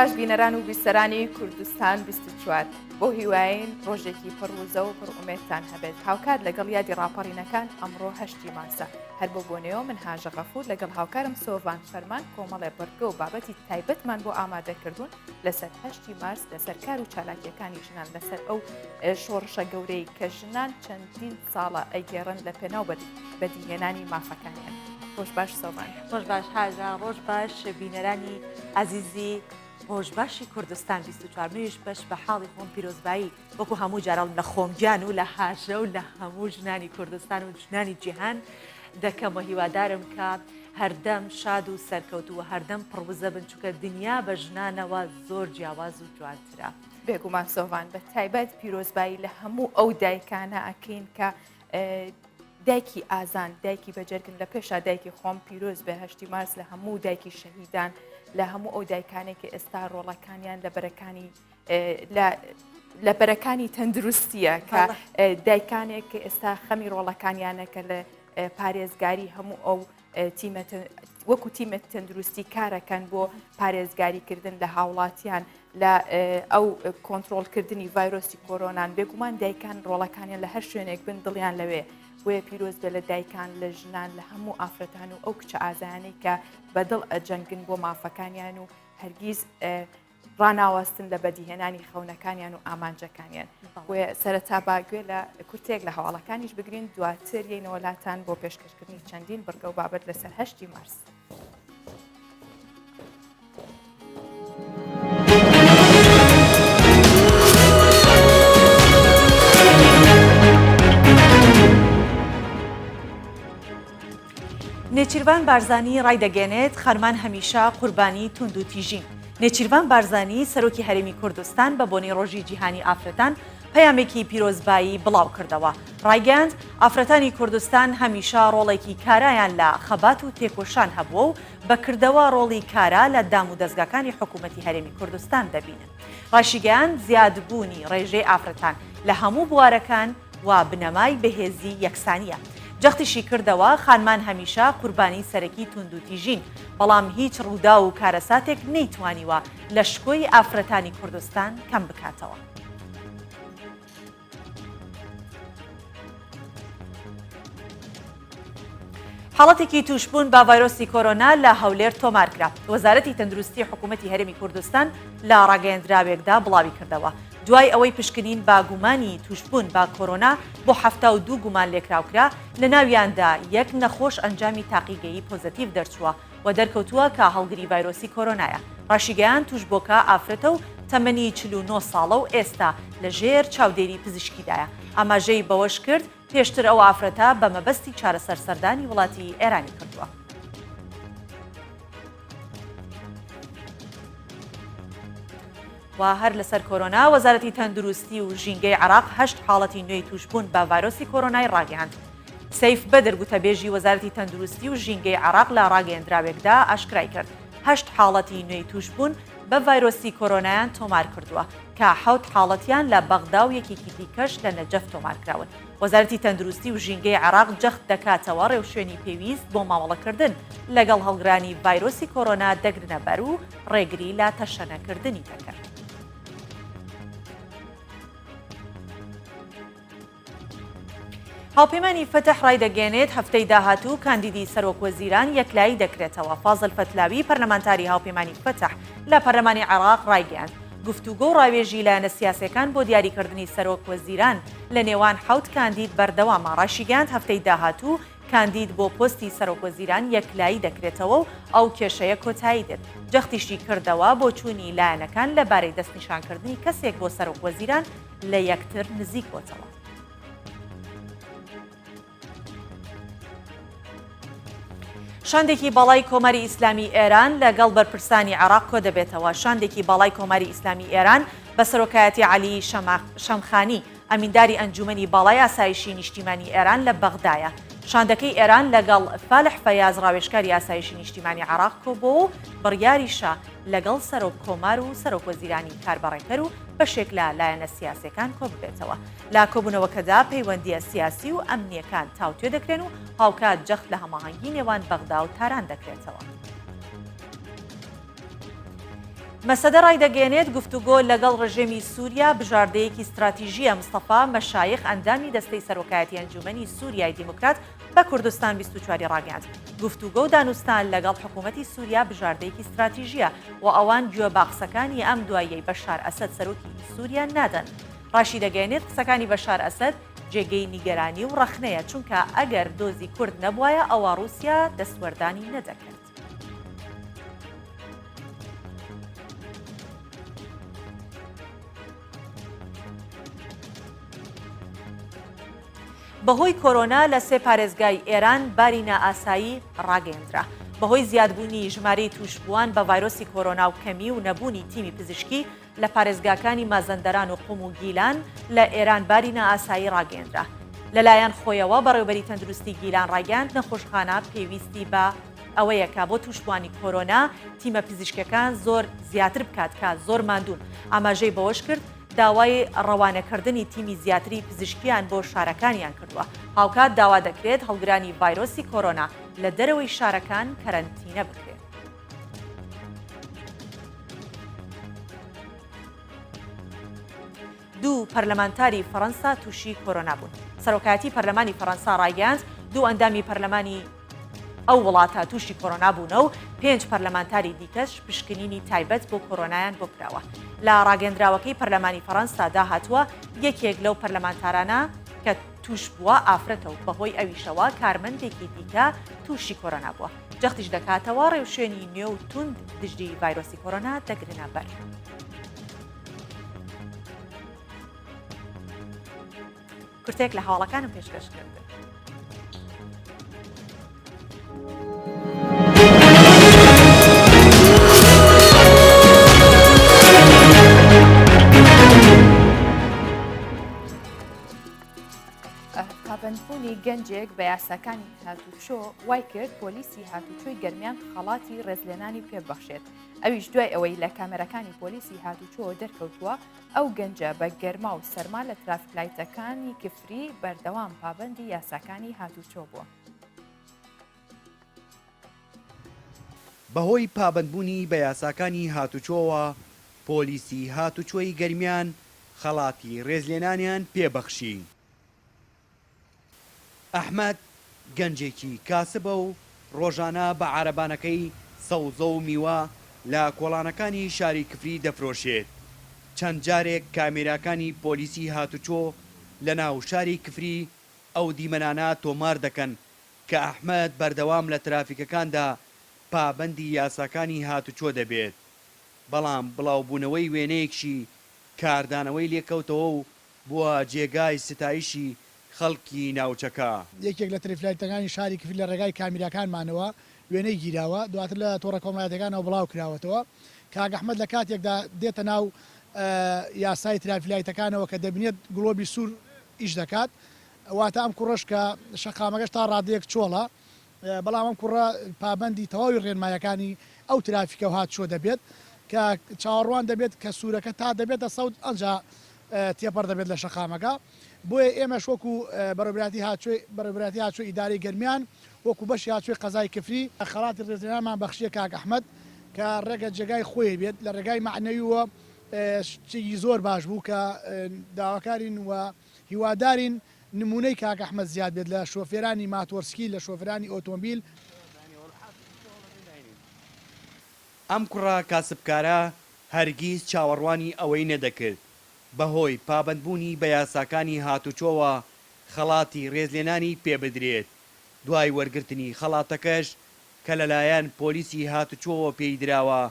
باش بینەران و بیسەرانی کوردستان 24 بۆ هیواین ڕۆژێکی پڕ وزە و پڕ ئومێدتان هەبێت هاوکات لەگەڵ یادی ڕاپەڕینەکان ئەمڕۆ هەشتی مارسە هەر بۆ بۆنەیەوە من هاژە غەفور لەگەڵ هاوکارم سۆڤان فەرمان کۆمەڵێ بڕگە و بابەتی تایبەتمان بۆ ئامادەکردوون لەسەر هەشتی مارس لەسەر کار و چالاکیەکانی ژنان لەسەر ئەو شۆڕشە گەورەی کە ژنان چەندین ساڵە ئەیگێڕن لە پێناو بەدیهێنانی مافەکانیان. ڕۆژ باش سۆڤان. ڕۆژ باش هاژە، ڕۆژ باش بینەرانی ئازیزی ڕۆژ باشی کوردستان 24 منیش بەش بە حاڵی خۆم پیرۆزبایی وەکو هەموو جاران لە خۆم گیان و لە هاژە و لە هەموو ژنانی کوردستان و ژنانی جیهان دەکەم و هیوادارم کە هەردەم شاد و سەرکەوتوو و هەردەم پڕ وزە بن چونکە دنیا بە ژنانەوە زۆر جیاواز و جوانترە. بێگومان سۆڤان بە تایبەت پیرۆزبایی لە هەموو ئەو دایکانە ئەکەین کە دایکی ئازان دایکی بەجەرگن لە پێشا دایکی خۆم پیرۆز بێ هەشتی مارس لە هەموو دایکی شەهیدان لە هەموو ئەو دایکانێک کە ئێستا ڕۆڵەکانیان لە بەرەکانی لە بەرەکانی تەندروستیە کە دایکانێک کە ئێستا خەمی ڕۆڵەکانیانە کە لە پارێزگاری هەموو ئەو تیمە وەکو تیمە تەندروستی کارەکەن بۆ پارێزگاریکردن لە هاوڵاتیان لە ئەو کۆنتترۆلکردنی ڤایرۆسی کۆرۆنان بێگومان دایکان ڕۆڵەکانیان لە هەر شوێنێک بن دڵیان لەوێ بۆیە پیرۆز بێ لە دایکان لە ژنان لە هەموو ئافرەتان و ئەو کچە ئازایانەی کە بەدڵ ئەجەنگن بۆ مافەکانیان و هەرگیز ڕاناوەستن لە بەدیهێنانی خەونەکانیان و ئامانجەکانیان. بۆیە سەرەتا با گوێ لە کورتەیەک لە هەواڵەکانیش بگرین، دواتر یەینەوە لاتان بۆ پێشکەشکردنی چەندین بڕگە و بابەت لەسەر هەشتی مارس. نێچیرڤان بارزانی ڕایدەگەیەنێت، خانمان هەمیشە قوربانی توندوتیژین. نێچیرڤان بارزانی، سەرۆکی هەرێمی کوردستان بە بۆنەی ڕۆژی جیهانی ئافرەتان پەیامێکی پیرۆزبایی بڵاوکردەوە، ڕایگەیاند، ئافرەتانی کوردستان هەمیشە ڕۆڵێکی کارایان لە خەبات و تێکۆشان هەبووە و بە کردەوە ڕۆڵی کارا لە دامودەزگاکانی حکوومەتی هەرێمی کوردستان دەبینن. ڕاشیگەیاند، زیادبوونی ڕێژەی ئافرەتان لە هەموو بوارەکان و بنەمای بەهێزی یەکسانییە. جەختیشی کردەوە، خانمان هەمیشە قوربانی سەرەکی توندوتیژین، بەڵام هیچ ڕووداو و کارەساتێک نەیتوانیوە لە شکۆی ئافرەتانی کوردستان کەم بکاتەوە. حاڵەتێکی تووشبوون بە ڤایرۆسی کۆرۆنا لە هەولێر تۆمارکرا. وەزارەتی تەندروستی حکوومەتی هەرێمی کوردستان لە ڕاگەیەندراوێکدا بڵاویکردەوە، دوای ئەوەی پشکنین بە گومانی تووشبوون بە کۆرۆنا بۆ 72 گومانلێکراو کرا، لەناویاندا یەک نەخۆش ئەنجامی تاقیگەیی پۆزەتیڤ دەرچووە و دەرکەوتووە کە هەڵگری ڤایرۆسی کۆرۆنایە. ڕاشیگەیاند تووشبووەکە ئافرەتە و تەمەنی 49 ساڵە و ئێستا لەژێر چاودێری پزیشکیدایە. ئاماژەی بەوەشکرد، پێشتر ئەو ئافرەتە بە مەبەستی چارەسەر سەردانی وڵاتی ئێرانی کردووە. و هەر لەسەر کۆرۆنا وەزارەتی تەندروستی و ژینگەی عێراق هەشت حاڵەتی نوێی تووشبوون بە ڤایرۆسی کۆرۆنای ڕاگەیاند. سەیف بەدر گوتەبێژی وەزارەتی تەندروستی و ژینگەی عێراق لە ڕاگەیەندراوێکدا ئاشکرای کرد هەشت حاڵەتی نوێی تووشبوون بە ڤایرۆسی کۆرۆنایان تۆمار کردووە کە حەوت حاڵەتیان لە بەغدا و یەکێکی دیکەش لە نەجەف تۆمارکراون. وەزارەتی تەندروستی و ژینگەی عێراق جەخت دەکاتەوە ڕێوشوێنی پێویست بۆ مامەڵەکردن لەگەڵ هەڵگرانی ڤایرۆسی کۆرۆنا دەگرنەبەر و ڕێگری لە تەشەنەکردنی دەکەن. هاوپەیمانی فەتح ڕایدەگەیەنێت، هەفتەی داهاتوو کاندیدی سەرۆک وەزیران یەکلایی دەکرێتەوە. فازل فەتلاوی پەرلەمانتاری هاوپەیمانی فەتح لە پەرلەمانی عێراق ڕایگەیاند، گفتوگۆ و ڕاوێژی لایەنە سیاسیەکان بۆ دیاریکردنی سەرۆک وەزیران لە نێوان حەوت کاندید بەردەوامە، ڕاشیگەیاند هەفتەی داهاتوو کاندید بۆ پۆستی سەرۆک وەزیران یەکلایی دەکرێتەوە و ئەو کێشەیە کۆتایی دێت. جەختیشی کردەوە، بۆچوونی لایەنەکان لەبارەی دەستنیشانکردنی کەسێک بۆ سەرۆک وەزیران لە یەکتر نزیک بۆتەوە. شاندێکی باڵای کۆماری ئیسلامی ئێران لەگەڵ بەرپرسانی عێراق کۆدەبێتەوە. شاندێکی باڵای کۆماری ئیسلامی ئێران بە سەرۆکایەتی عەلی شەمخانی، ئەمینداری ئەنجوومەنی باڵای ئاسایشی نیشتیمانی ئێران لە بەغدایە. شاندەکەی ئێران لەگەڵ فالح فەیاز ڕاوێژکاری ئاسایشی نیشتیمانی عێراق کۆبووەوە و بڕیاریشە لەگەڵ سەرۆک کۆمار و سەرۆک وەزیرانی کاربەڕێکەر و بەشێک لە لایەنە سیاسیەکان کۆببێتەوە. لە کۆبوونەوەکەدا پەیوەندییە سیاسی و ئەمنییەکان تاوتوێ دەکرێن و هاوکات جەخت لە هەماهەنگی نێوان بەغدا و تاران دەکرێتەوە. مەسەدە ڕایدەگەیەنێت، گفتوگۆ لەگەڵ ڕژێمی سووریا بژاردەیەکی ستراتیژییە مستەفا مەشایخ ئەندامی دەستەی سەرۆکایەتی ئەنجوومەنی سووریای دیموکرات بە کوردستان 24 ی ڕاگەیاند، گفتوگۆ و دانوستان لەگەڵ حکوومەتی سووریا بژاردەیەکی ستراتیژییە و ئەوان گوێ بە قسەکانی ئەم دواییەی بەشار ئەسەد سەرۆکی سووریا نادەن. ڕاشیدەگەیەنێت، قسەکانی بەشار ئەسەد جێگەی نیگەرانی و ڕەخنەیە، چونکە ئەگەر دۆزی کورد نەبوایە ئەوا ڕووسیا دەستوەردانی نەدەکرد. بەهۆی کۆرۆنا لە سێ پارێزگای ئێران باری نائاسایی ڕاگەیەندرا. بەهۆی زیادبوونی ژمارەی تووشبووان بە ڤایرۆسی کۆرۆنا و کەمی و نەبوونی تیمی پزیشکی لە پارێزگاکانی مازەندەران و قوم و گیلان لە ئێران باری نائاسایی ڕاگەیەندرا. لەلایەن خۆیەوە بەڕێوبەری تەندروستی گیلان ڕایگەیاند نەخۆشخانە پێویستی بە ئەوەیە کە بۆ تووشبووانی کۆرۆنا تیمە پزیشکیەکان زۆر زیاتر بکات کە زۆر ماندوون. ئاماژەی بەوەشکرد، داوای ڕەوانەکردنی تیمی زیاتری پزیشکیان بۆ شارەکانیان کردووە. هاوکات داوا دەکرێت هەڵگرانی ڤایرۆسی کۆرۆنا لە دەرەوەی شارەکان کەرەنتینە بکرێن. دوو پەرلەمانتاری فەرەنسا تووشی کۆرۆنا بوون. سەرۆکایەتی پەرلەمانی فەرەنسا ڕایگەیاند، دوو ئەندامی پەرلەمانی ئەو وڵاتە تووشی کۆرۆنا بوونە و پێنج پەرلەمانتاری دیکەش پشکنینی تایبەت بۆ کۆرۆنایان بۆ کراوە. لە ڕاگەندراوەکەی پەرلەمانی فەرەنسادا هاتووە، یەکێک لەو پەرلەمانتارانە کە تووش بووە ئافرەتە و بەهۆی ئەویشەوە کارمەندێکی دیکە تووشی کۆرۆنا بووە. جەختیش دەکاتەوە ڕێوشوێنی نوێ و توند دژی ڤایرۆسی کۆرۆنا دەگرنە بەر. کورتەیەک لە هەواڵەکانم پێشکەش کردن. پابەندبوونی گەنجێک بە یاساکانی هاتوچۆ وای کرد پۆلیسی هاتوچۆی گەرمیان خەڵاتی ڕێزلێنانی پێببەخشێت ئەویش دوای ئەوەی لە کامێراکانی پۆلیسی هاتوچۆ دەرکەوتووە ئەو گەنجە بە گەرما و سەرما لە ترافیکلایتەکانی کفری بەردەوام پابەندی یاساکانی هاتوچۆ بووە. بەهۆی پابەندبوونی بە یاساکانی هاتوچۆوە، پۆلیسی هاتوچۆی گەرمیان خەڵاتی رێزلێنانیان پێبەخشی. ئەحمەد گەنجێکی کاسبە و ڕۆژانە بە عارەبانەکەی سەوزە و میوە لە کۆڵانەکانی شاری کفری دەفرۆشێت، چەند جارێک کامێراکانی پۆلیسی هاتوچۆ لە ناو شاری کفری ئەو دیمەنانە تۆمار دەکەن کە ئەحمەد بەردەوام لە ترافیکەکاندا پابەندی یاساکانی هاتوچۆ دەبێت، بەڵام بڵاوبوونەوەی وێنەیەکشی کاردانەوەی لێکەوتەوە و بووە جێگای ستایشی خەڵکی ناوچەکە. یەکێک لە ترەفلایتەکانی شاری کفری لە ڕێگای کامیراکانمانەوە وێنەی گیراوە، دواتر لە تۆڕە کۆمەڵایەتیەکانەوە بڵاو کراوەتەوە. کاک ئەحمەد لە کاتێکدا دێتە ناو یاسای ترافیلایتەکانەوە کە دەبینێت گڵۆبی سوور ئیش دەکات، واتە ئەم کوڕەش کە شەقامەکەش تا ڕادەیەک چۆڵە، بەڵام ئەم کوڕە پابەندی تەواوی ڕێنمایەکانی ئەو ترافیکە و هاتوچۆ دەبێت کە چاوەڕوان دەبێت کە سوورەکە تا دەبێتە سەوز ئەنجا تێپەڕ دەبێت لە شەقامەکە بۆیە ئێمەش وەکو بەڕێوەبەرایەتی هاتوچۆی بەڕێوەبەرایەتی هاتوچۆی ئیدارەی گەرمیان وەکو بەشی هاتوچۆی قەزای کفری خەڵاتی ڕێزلێنانمان بەخشیە کاک ئەحمەد کە ڕێگە جێگای خۆی بێت لە ڕێگای مەعنەویوە شتێکی زۆر باش بوو کە داواکارین و هیوادارین نمونەی کاک ئەحمەد زیاد بێت لە شۆفێرانی ماتۆرسکیل لە شۆفێرانی ئۆتۆمبیل. ئەم کوڕە کاسبکارە هەرگیز چاوەڕوانی ئەوەی نەدەکرد بەهۆی پابەندبوونی بە یاساکانی هاتوچۆوە خەڵاتی رێزلێنانی پێبدرێت، دوای وەرگرتنی خەڵاتەکەش کە لەلایەن پۆلیسی هاتوچۆوە پێی دراوە،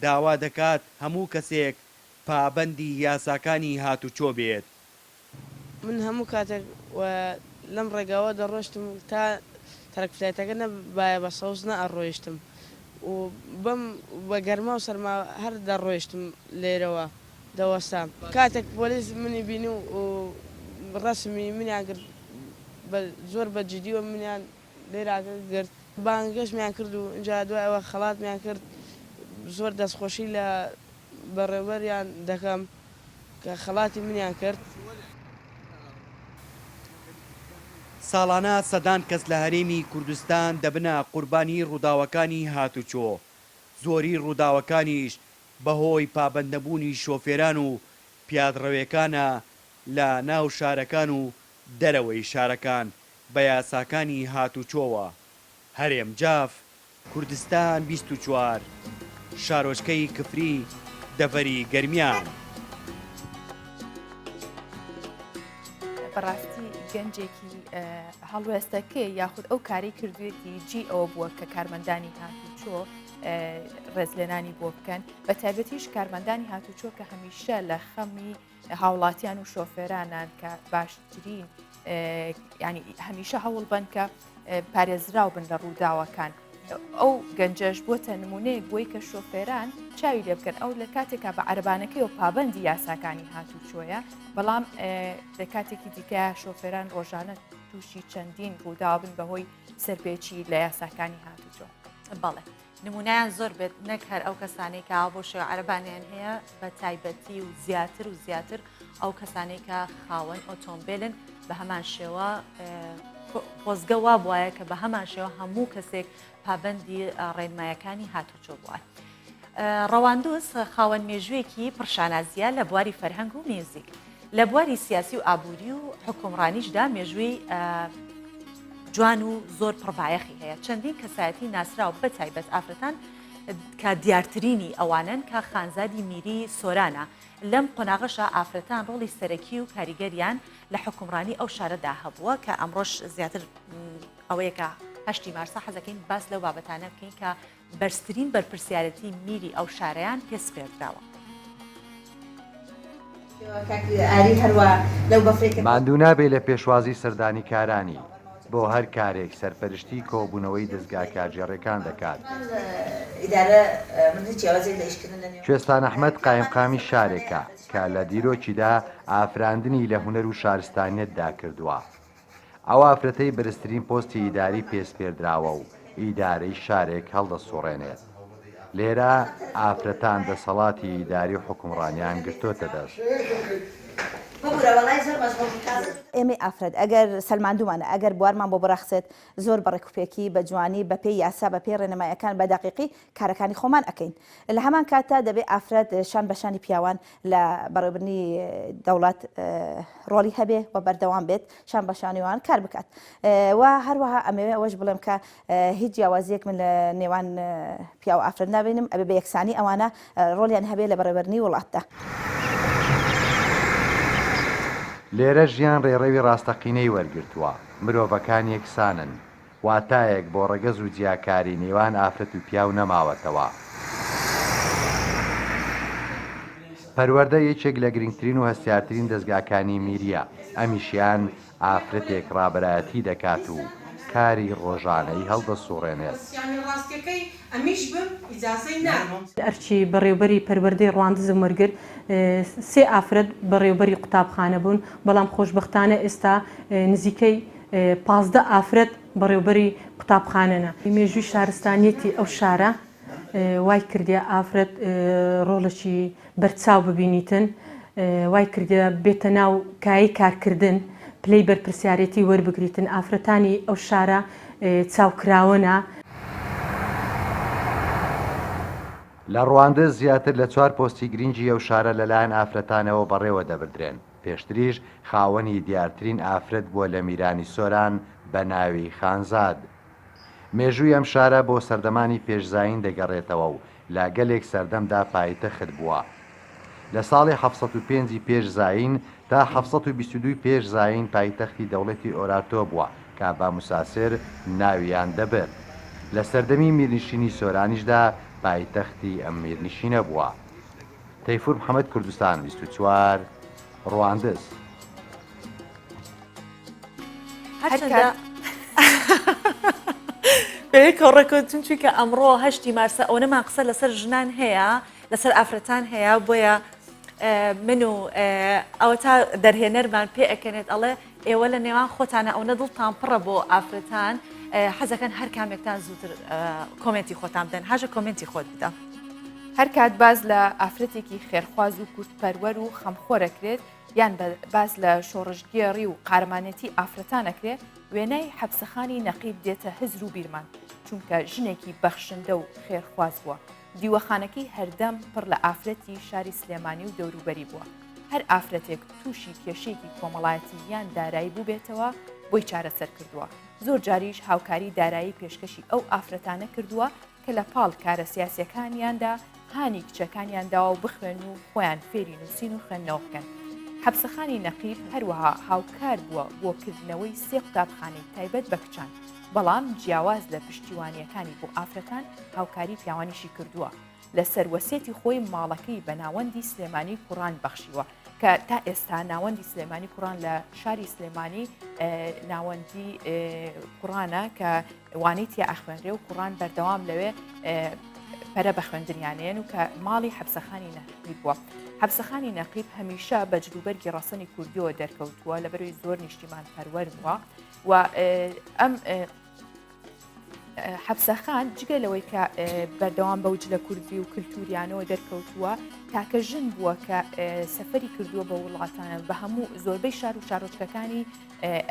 داوا دەکات هەموو کەسێک پابەندی یاساکانی هاتوچۆ بێت. من هەموو کاتێک و لەم ڕێگاوە دەڕۆشتم تا ترەکفلایتەکە نەبایە بە سەوز نەئەڕۆیشتم و بەم بە گەرما و سەرما هەر دەڕۆیشتم لێرەوە دەوەستام کاتێک پۆلیس منی بینی و ڕەسمی منیان کرد بە زۆر بە جدیوە منیان لێرا گرت بانگەشمیان کرد و ئینجا دوای ئەوە خەڵاتمیان کرد زۆر دەستخۆشی لە بەڕێوبەریان دەکەم کە خەڵاتی منیان کرد. ساڵانە سەدان کەس لە هەرێمی کوردستان دەبنە قوربانی ڕووداوەکانی هاتوچۆ، زۆری ڕووداوەکانیش بەهۆی پابەندنەبوونی شۆفێران و پیادڕەوێکانە لە ناو شارەکان و دەرەوەی شارەکان بە یاساکانی هاتوچۆوە. هەرێم جاف، کوردستان 24، شارۆچکەی کفری، دەڤەری گەرمیان. بەڕاستی گەنجێکی هەڵوێستەکەی یاخود ئەو کاری کردوێتی جی ئەوە بووە کە کارمەندانی هاتوچۆ ڕێزلێنانی بۆ بکەن بە تایبەتیش کارمەندانی هاتوچۆ کە هەمیشە لە خەمی هاوڵاتیان و شۆفێرانان کە باشترین ینی هەمیشە هەوڵ بن کە پارێزراو بن لە ڕووداوەکان. ئەو گەنجەش بۆتە نمونەیەک بۆی کە شۆفێران چاوی لێ بکەن ئەو لە کاتێکا بە عەربانەکەی و پابندی یاساکانی هاتوچۆیە بەڵام لە کاتێکی دیکە شۆفێران ڕۆژانە تووشی چەندین ڕووداو بن بەهۆی سەرپێچی لە یاساکانی هاتوچۆ. بەڵێ نمونەیان زۆر بێت نەک هەر ئەو کەسانەی کە بۆ شێوە عەرەبانیان هەیە بە تایبەتی و زیاتر و زیاتر ئەو کەسانەی کە خاوەن ئۆتۆمبیلن بە هەمان شێوە خۆزگە وا بواە کە بە هەمان شێوە هەموو کەسێک پابندی ڕێنمایەکانی هاتوچۆ بووە. ڕەواندوز خاوەن مێژوویەکی پڕشانازیە لە بواری فەرهەنگ و میوزیک. لە بواری سیاسی و ئابووری و حوکمڕانیشدا مێژووی جوان و زۆر پڕبایەخی هەیە. چەندین کەسایەتی ناسراو بە تایبەت ئافرەتان کە دیارترینی ئەوانەن کە خانزادی میری سۆرانە. لەم قۆناغەشا ئافرەتان ڕۆڵی سەرەکی و کاریگەریان لە حوکمڕانی ئەو شارەدا هەبووە کە ئەمڕۆش زیاتر ئەوەیە کە هەشتی مارسە حەزەکەین باس لەو بابەتانە بکەین کە بەرزترین بەرپرسیارێتی میری ئەو شارەیان پێ سپێردراوە. ماندوو نابێ لە پێشوازی سەردانیکارانی، بۆ هەر کارێک سەرپەرشتی کۆبوونەوەی دەزگا کارگێڕیەکان دەکات. کوێستان ئەحمەد قایمقامی شارێکە کە لە دیرۆکیدا ئافراندنی لە هونەر و شارستانیەتدا کردووە. ئەو ئافرەتەی بەرزترین پۆستی ئیداری پێ سپێردراوە و ئیدارەی شارێک هەڵدەسوڕێنێت. لێرە ئافرەتان دەسەڵاتی ئیداری و حوکمڕانیان گرتۆتە دەست. ئێمەی ئافرەت ئەگەر سەلماندوومانە، ئەگەر بوارمان بۆ بڕەخسێت، زۆر بە ڕێکوپێکی، بە جوانی، بە پێی یاسا، بە پێی ڕێنمایەکان، بە دەقیقی کارەکانی خۆمان ئەکەین. لە هەمان کاتدا دەبێ ئافرەت شان بە شانی پیاوان لە بەڕێوەبردنی دەوڵەت ڕۆڵی هەبێ و بەردەوام بێت شان بە شانی وان کار بکات و هەروەها ئەمەوێ ئەوەش بڵێم کە هیچ جیاوازیەک من لە نێوان پیاو ئافرەت نابینم ئەبێ بە یەکسانی ئەوانە ڕۆڵیان هەبێ لە بەڕێوەبردنی وڵاتدا. لێرە ژیان ڕێڕەوی ڕاستەقینەی وەرگرتووە، مرۆڤەکان یەکسانن، واتایەک بۆ ڕەگەز و جیاکاری نێوان ئافرەت و پیاو نەماوەتەوە. پەروەردە یەکێک لە گرنگترین و هەستیارترین دەزگاکانی میرییە، ئەمیشیان ئافرەتێک ڕابەرایەتی دەکات و کاری ڕۆژانەی هەڵدەسوڕێنێت. ئەرکی بەڕێوبەری پەروەردەی ڕواندزم وەرگرت، سێ ئافرەت بەڕێوبەری قوتابخانە بوون، بەڵام خۆشبەختانە ئێستا نزیکەی 15 ئافرەت بەڕێوبەری قوتابخانەنە. مێژووی شارستانیەتی ئەو شارە وای کردیە ئافرەت ڕۆڵێکی بەرچاو ببینیتن، وای کردیە بێتە ناو کایەی کارکردن، پلەی بەرپرسیارێتی وەربگریتن، ئافرەتانی ئەو شارە چاوکراوەنە. لە ڕواندز زیاتر لە چوار پۆستی گرینگی ئەو شارە لەلایەن ئافرەتانەوە بەڕێوە دەبردرێن. پێشتریش خاوەنی دیارترین ئافرەت بووە لە میرانی سۆران بە ناوی خانزاد. مێژووی ئەم شارە بۆ سەردەمانی پێش زایین دەگەڕێتەوە و لە گەلێک سەردەمدا پایتەخت بووە. لە ساڵی 705 ی پێش زایین تا 722 ی پێش زایین پایتەختی دەوڵەتی ئۆرارتۆ بووە کە بە موساسر ناویان دەبرد. لە سەردەمی میرنشینی سۆرانیشدا پایتەختی ئەم میرنشینە بووە. تەیفور محەمەد کوردستان 24 ڕواندز. هەرچەندە بەیەکەوە ڕێکەوتن چونکە ئەمڕۆ هەشتی مارسە ئەوەنەمان قسە لەسەر ژنان هەیە لەسەر ئافرەتان هەیە بۆیە من و ئەوە تا دەرهێنەرمان پێ ئەکەنێت ئەڵێ ئێوە لە نێوان خۆتانە ئەوەنە دڵتان پڕە بۆ ئافرەتان حەزەکەن هەر کامێکتان زووتر کۆمێنتی خۆتان بدەن هاژە کۆمێنتی خۆت بدە. هەر کات باس لە ئافرەتێکی خێرخواز و کوردپەروەر و خەمخۆرەکرێت یان باس لە شۆڕشگێڕی و قارەمانێتی ئافرەتان ئەکرێ وێنای حەپسەخانی نەقیب دێتە هزر و بیرمان چونکە ژنێکی بەخشندە و خێرخواز بووە. دیوەخانەکەی هەردەم پڕ لە ئافرەتی شاری سلێمانی و دەوروبەری بووە. هەر ئافرەتێک تووشی کێشەیەکی کۆمەڵایەتی یان دارایی بووبێتەوە بۆی چارەسەر کردووە. زۆر جاریش هاوکاری دارایی پێشکەشی ئەو ئافرەتانە کردووە کە لە پاڵ کارە سیاسیەکانیاندا هانی کچەکانیان داوە و بخوێن و خۆیان فێری نووسین و خوێندنەوە بکەن. حەپسەخانی نەقیب هەروەها هاوکار بووە بۆ کردنەوەی سێ قوتابخانەی تایبەت بە کچان، بەڵام جیاواز لە پشتیوانیەکانی بۆ ئافرەتان هاوکاری پیاوانیشی کردووە. لەسەر وەسێتی خۆی ماڵەکەی بە ناوەندی سلێمانی کوڕان بەخشیوە کە تا ئێستا ناوەندی سلێمانی کوڕان لە شاری سلێمانی ناوەندی کوڕانە کە وانەی تیا ئەخوێنرێ و کوڕان بەردەوام لەوێ پەرە بە خوێندنیانەیەن و کە ماڵی حەبسەخانی نەقیب بووە. حەبسەخانی نەقیب هەمیشە بە جلوبەرگی ڕەسەنی کوردیەوە دەرکەوتووە لەبەرەوەی زۆر نیشتیمان پەروەر بووە و ئەم حەپسەخان جگە لەوەی کە بەردەوام بەو جلە کوردی و کللتوریانەوە دەرکەوتووە تاکە ژن بووە کە سەفەری کردووە بە وڵاتانە بە هەموو زۆربەی شار و شارۆچکەکانی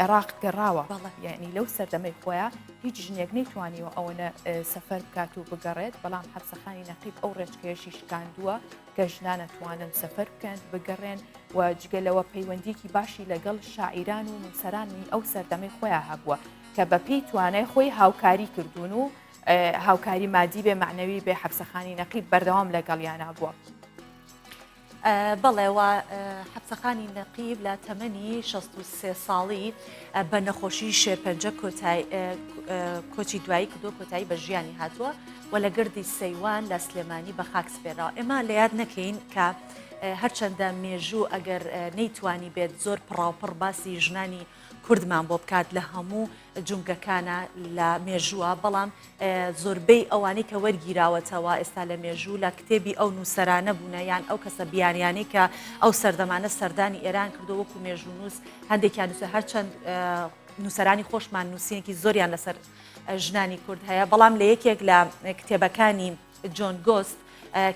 عێراق گەڕاوە یعنی لەو سەردەمەی خۆیان هیچ ژنێک نەیتوانیوە ئەوەنە سەفەر بکات و بگەڕێت بەڵام حەپسەخانی نەقیب ئەو ڕێچکەیەشی شکاندووە کە ژنان ئەتوانن سەفەر بکەن بگەڕێن و جگە لەوە پەیوەندیکی باشی لەگەڵ شاعیران و نووسەرانی ئەو سەردەمەی خۆیان هەبووە کە بە پێی توانای خۆی هاوکاری کردوون و هاوکاری مادی بێ مەعنەوی بێ حەپسەخانی نەقیب بەردەوام لەگەڵیانا بووە. بەڵێ و حەپسەخانی نەقیب لە تەمەنی 63 ساڵی بە نەخۆشی شێرپەنجە کۆچی دوایی کردو کۆتایی بە ژیانی هاتووە و لە گردی سەیوان لە سلێمانی بە خاک سپێراوە ئێمە لە یاد نەکەین کە هەرچەندە مێژوو ئەگەر نەیتوانی بێت زۆر پڕاوپڕ باسی ژنانی کوردمان بۆ بکات لە هەموو جومگەکانە لە مێژووە بەڵام زۆربەی ئەوانەی کە وەرگیراوەتەوە ئێستا لە مێژوو لە کتێبی ئەو نووسەرانە بوونە یان ئەو کەسە بیانیانەی کە ئەو سەردەمانە سەردانی ئێران کردو وەکو مێژوونووس هەندێکیان نووسە هەرچەند نووسەرانی خۆشمان نووسینێکی زۆریان لەسەر ژنانی کورد هەیە بەڵام لە یەکێک لە کتێبەکانی جۆن گۆست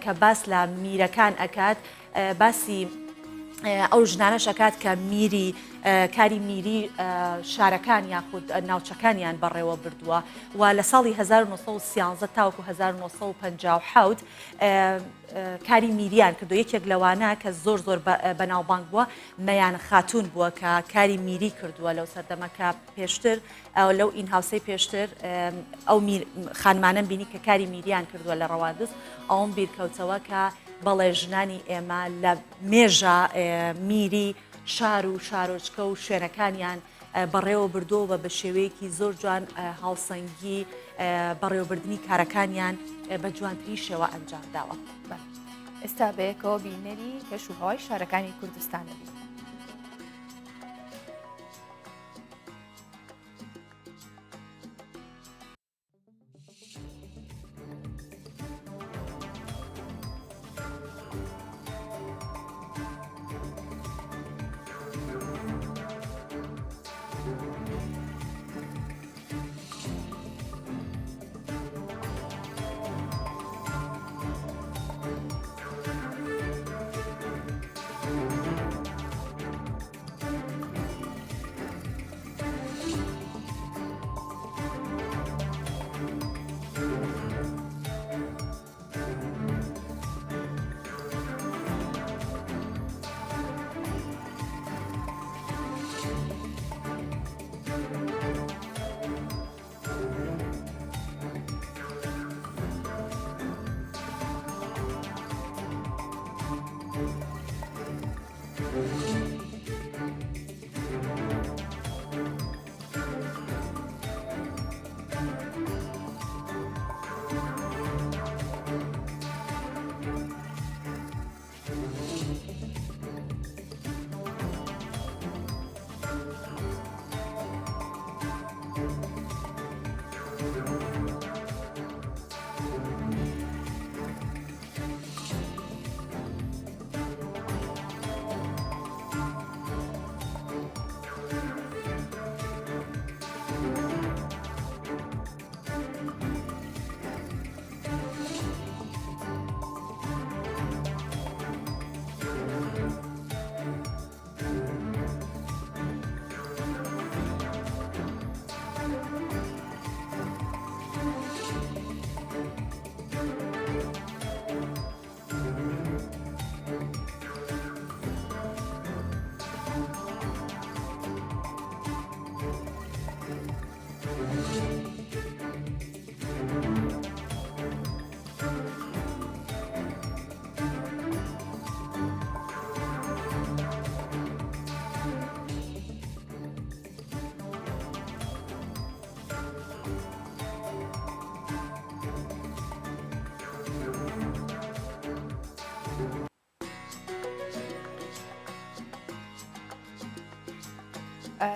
کە باس لە میرەکان ئەکات باسی ئەو ژنانەش ئەکات کە میری کاری میری شارەکان یاخود ناوچەکانیان بەڕێوە بردووە و لە ساڵی 1913 تاوەکو 1957 کاری میریان کردو یەکێک لەوانە کە زۆر زۆر بەناوبانگ بووە مەیان خاتون بووە کە کاری میری کردووە لەو سەردەمە کە پێشتر لەو ئین هاوسەی پێشتر ئەو خانمانەم بینی کە کاری میریان کردووە لە ڕەواندز ئەوم بیرکەوتەوە کە بەڵێ ژنانی ئێمە لە مێژە میری شار و شارۆچکە و شوێنەکانیان بەڕێوە بردووە بە بە شێوەیەکی زۆر جوان هاوسەنگی بەڕێوەبردنی کارەکانیان بە جوانترین شێوە ئەنجام داوە. ئێستا بەیەکەوە بینەری کەش و هەوای شارەکانی کوردستان دەبین.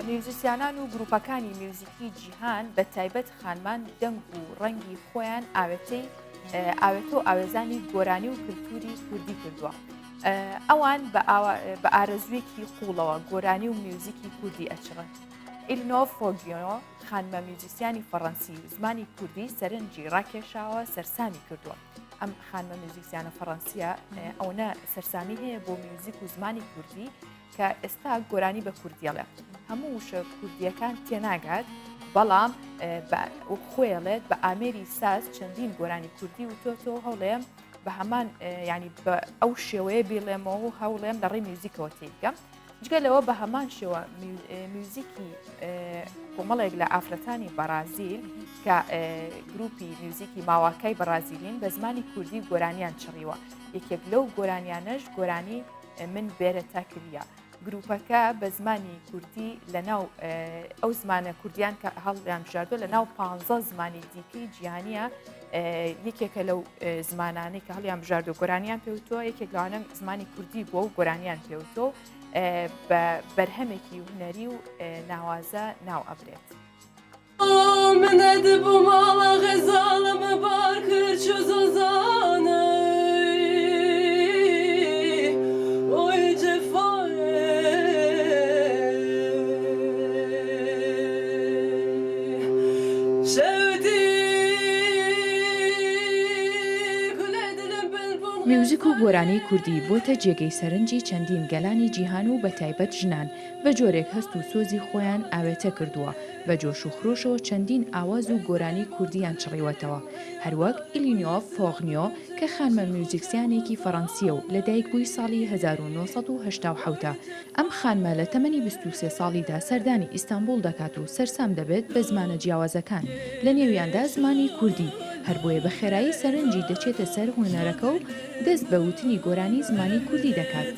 میوزیسیانان و گروپەکانی میوزیکی جیهان بە تایبەت خانمان دەنگ و ڕەنگی خۆیان ئاوێتەی ئاوێتە و ئاوێزانی گۆرانی و کللتوری کوردی کردووە. ئەوان بە ئارەزوویەکی قوڵەوە گۆرانی و میوزیکی کوردی ئەچڕن. ئیلنۆ فۆگیۆ خانمە میوزیسیانی فەڕەنسی زمانی کوردی سەرنجی ڕاکێشاوە سەرسامی کردووە. ئەم خانمە میوزیسیانە فەڕەنسیە ئەوەنە سەرسامی هەیە بۆ میوزیک و زمانی کوردی کە ئێستا گۆرانی بە کوردیەڵێ هەموو وشە کوردیەکان تێناگات بەڵام خۆیڵێت بە ئامێری ساز چەندین گۆرانی کوردی و تۆ تۆ هەوڵێم بە هەمان ینی بە ئەو شێوەیە بیڵێمەوە و هەوڵێم لە ڕێی میوزیکەوە تێبگەم جگە لەوە بە هەمان شێوە میوزیکی کۆمەڵێک لە ئافرەتانی بەڕازیل کە گروپی میوزیکی ماواکای بەڕازیلین بە زمانی کوردی گۆرانیان چڕیوە یەکێک لەو گۆرانیانەش گۆرانی من بێرە کریە گروپەکە بە زمانی کوردی لە ناو ئەو زمانە کوردیان کە هەڵیان بژاردووە لە ناو پ زمانی دیکەی جیهانیە یەکێکە لەو زمانانەی کە هەڵیان بژاردو گۆرانیان پێوتووە یەکێک لەوانە زمانی کوردی بووە و گۆرانیان پێوتۆ بە بەرهەمێکی هونەری و ناوازە ناو ئەبرێت. میوزیک و گۆرانی کوردی بۆتە جێگەی سەرنجی چەندین گەلانی جیهان و بەتایبەت ژنان، بە جۆرێک هەست و سۆزی خۆیان ئاوێتە کردووە، بە جۆش و خرۆشەوە چەندین ئاواز و گۆرانی کوردییان چڕیوەتەوە، هەروەک ئیلینۆ فۆغنیۆ کە خانمە میوزیکسیانێکی فەڕەنسییە و لەدایکبووی ساڵی 1987 ە، ئەم خانمە لە تەمەنی 23 ساڵیدا سەردانی ئیستانبوڵ دەکات و سەرسام دەبێت بە زمانە جیاوازەکان، لە نێویاندا زمانی کوردی، هەر بۆیە بە خێرایی سەرنجی دەچێتە سەر هونەرەکە و دەست بە وتنی گۆرانی زمانی کوردی دەکات.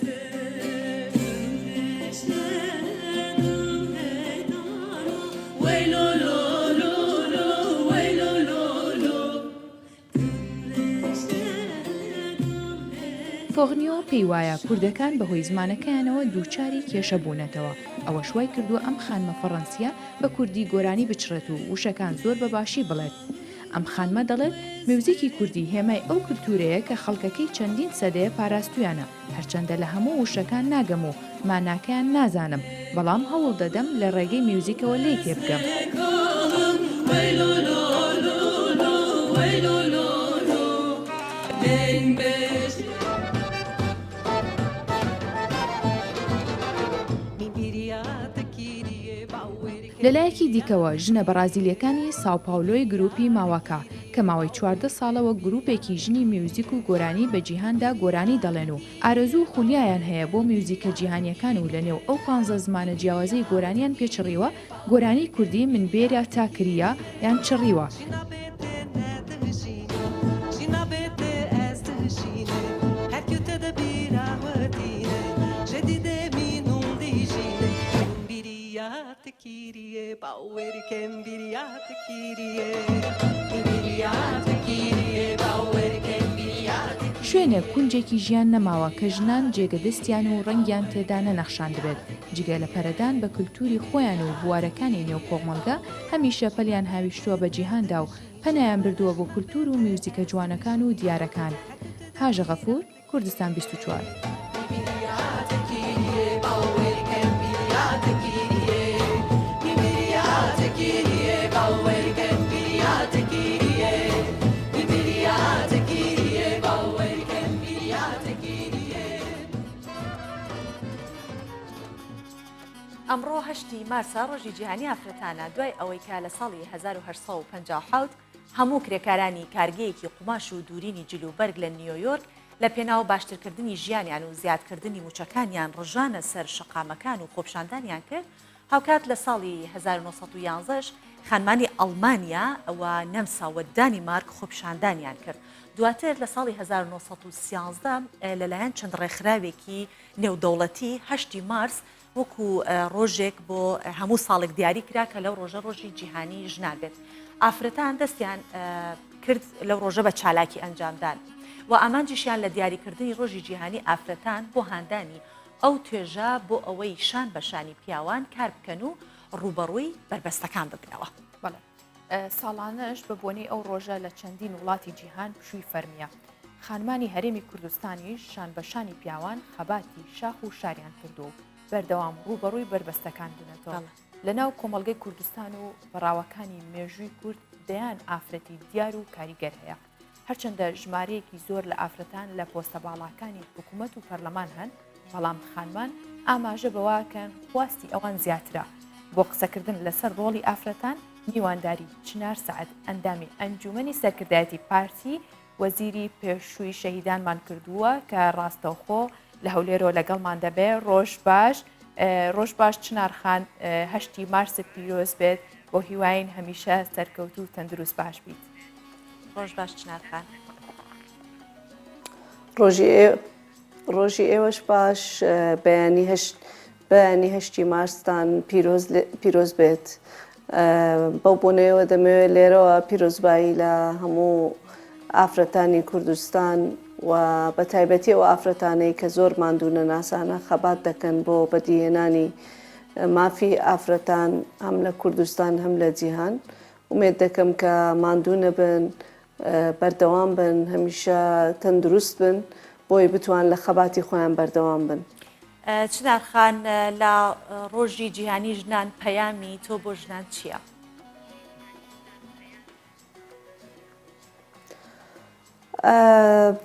فۆغنیۆ پێی وایە کوردەکان بەهۆی زمانەکەیانەوە دووچاری کێشە بوونەتەوە، ئەوەش وای کردووە ئەم خانمە فەڕەنسییە بە کوردی گۆرانی بچڕێت و وشەکان زۆر بە باشی بڵێت. ئەم خانمە دەڵێت، میوزیکی کوردی هێمای ئەو کلتوورەیە کە خەڵکەکەی چەندین سەدەیە پاراستوویانە، هەرچەندە لە هەموو وشەکان ناگەم و ماناکەیان نازانم، بەڵام هەوڵ دەدەم لە ڕێگەی میوزیکەوە لێی تێبگەم. لەلایەکی دیکەوە، ژنە بەڕازیلییەکانی ساوپاولۆی گرووپی ماواکا، کە ماوەی 14 ساڵە وەک گرووپێکی ژنی میوزیک و گۆرانی بە جیهاندا گۆرانی دەڵێن و ئارەزوو و خولیایان هەیە بۆ میوزیکە جیهانییەکان و لەنێو ئەو پانزە زمانە جیاوازەی گۆرانیان پێ چڕیوە، گۆرانی کوردی من بێرە تا کریە یان چڕیوە. شوێنێک کونجێکی ژیان نەماوە کە ژنان جێگە دەستیان و ڕەنگیان تێدا نەنەخشاندبێت، جگە لە پەرەدان بە کلتوری خۆیان و بوارەکانی نێو کۆمەڵگە، هەمیشە پەلیان هاویشتووە بە جیهاندا و پەنایان بردووە بۆ کلتور و میوزیکە جوانەکان و دیارەکان. هاژە غەفور. کوردستان 24. ئەمڕۆ هەشتی مارسە ڕۆژی جیهانی ئافرەتانە دوای ئەوەی کە لە ساڵی 1857 هەموو کرێکارانی کارگەیەکی قوماش و دوورینی جلوبەرگ لە نیۆیۆرک لە پێناو باشترکردنی ژیانیان و زیادکردنی مووچەکانیان ڕژانە سەر شەقامەکان و خۆپیشاندانیان کرد، هاوکات لە ساڵی 1911 ش خانمانی ئەڵمانیا و نەمسا و دانیمارک خۆپیشاندانیان کرد، دواتر لە ساڵی 1913 لەلایەن چەند ڕێکخراوێکی نێودەوڵەتی هەشتی مارس وەکو ڕۆژێک بۆ هەموو ساڵێک دیاری کرا کە لەو ڕۆژە ڕۆژی جیهانی ژنان بێت. ئافرەتان دەستیان کرد لەو ڕۆژە بە چالاکی ئەنجامدان و ئامانجیشیان لە دیاریکردنی ڕۆژی جیهانی ئافرەتان بۆ هاندانی. ئەو توێژە بۆ ئەوەی شان بە شانی پیاوان کار بکەن و ڕووبەڕووی بەربەستەکان ببنەوە. بەڵێ ساڵانەش بە بۆنەی ئەو ڕۆژە لە چەندین وڵاتی جیهان پشووی فەرمییە. خانمانی هەرێمی کوردستانیش شان بە شانی پیاوان خەباتی شاخ و شاریان کردووە و بەردەوام ڕووبەڕووی بەربەستەکان بوونەتەوە. لە ناو کۆمەڵگەی کوردستان و پەڕاوەکانی مێژووی کورد دەیان ئافرەتی دیار و کاریگەر هەیە. هەرچەندە ژمارەیەکی زۆر لە ئافرەتان لە پۆستە باڵاکانی حکوومەت و پەرلەمان هەن، بەڵام خانمان ئاماژە بەوەکەن خواستی ئەوان زیاترە. بۆ قسەکردن لەسەر ڕۆڵی ئافرەتان، میوانداری چنار سەعد، ئەندامی ئەنجوومەنی سەرکردایەتی پارتی، وەزیری پێشووی شەهیدانمان کردووە کە ڕاستەوخۆ لە هەولێرەوە لەگەڵمان دەبێ. ڕۆژ باش. ڕۆژ باش چنار خان، هەشتی مارست پیرۆز بێت، بۆ هیواین هەمیشە سەرکەوتوو و تەندروست باش بیت. ڕۆژ باش چنار خان. ڕۆژی ڕۆژی ئێوەش باش بەیانی هەشت بەیانی هەشتی مارستان پیرۆز پیرۆز بێت بەو بۆنەیەوە دەمەوێت لێرەوە پیرۆزبایی لە هەموو ئافرەتانی کوردستان و بە تایبەتی ئەو ئافرەتانەی کە زۆر ماندوو نەناسانە خەبات دەکەن بۆ بەدیهێنانی مافی ئافرەتان هەم لە کوردستان هەم لە جیهان ئومێد دەکەم کە ماندوو نەبن، بەردەوام بن، هەمیشە تەندروست بن بۆی بتوان لە خەباتی خۆیان بەردەوام بن. چنار خان، لە ڕۆژی جیهانی ژنان پەیامی تۆ بۆ ژنان چییە؟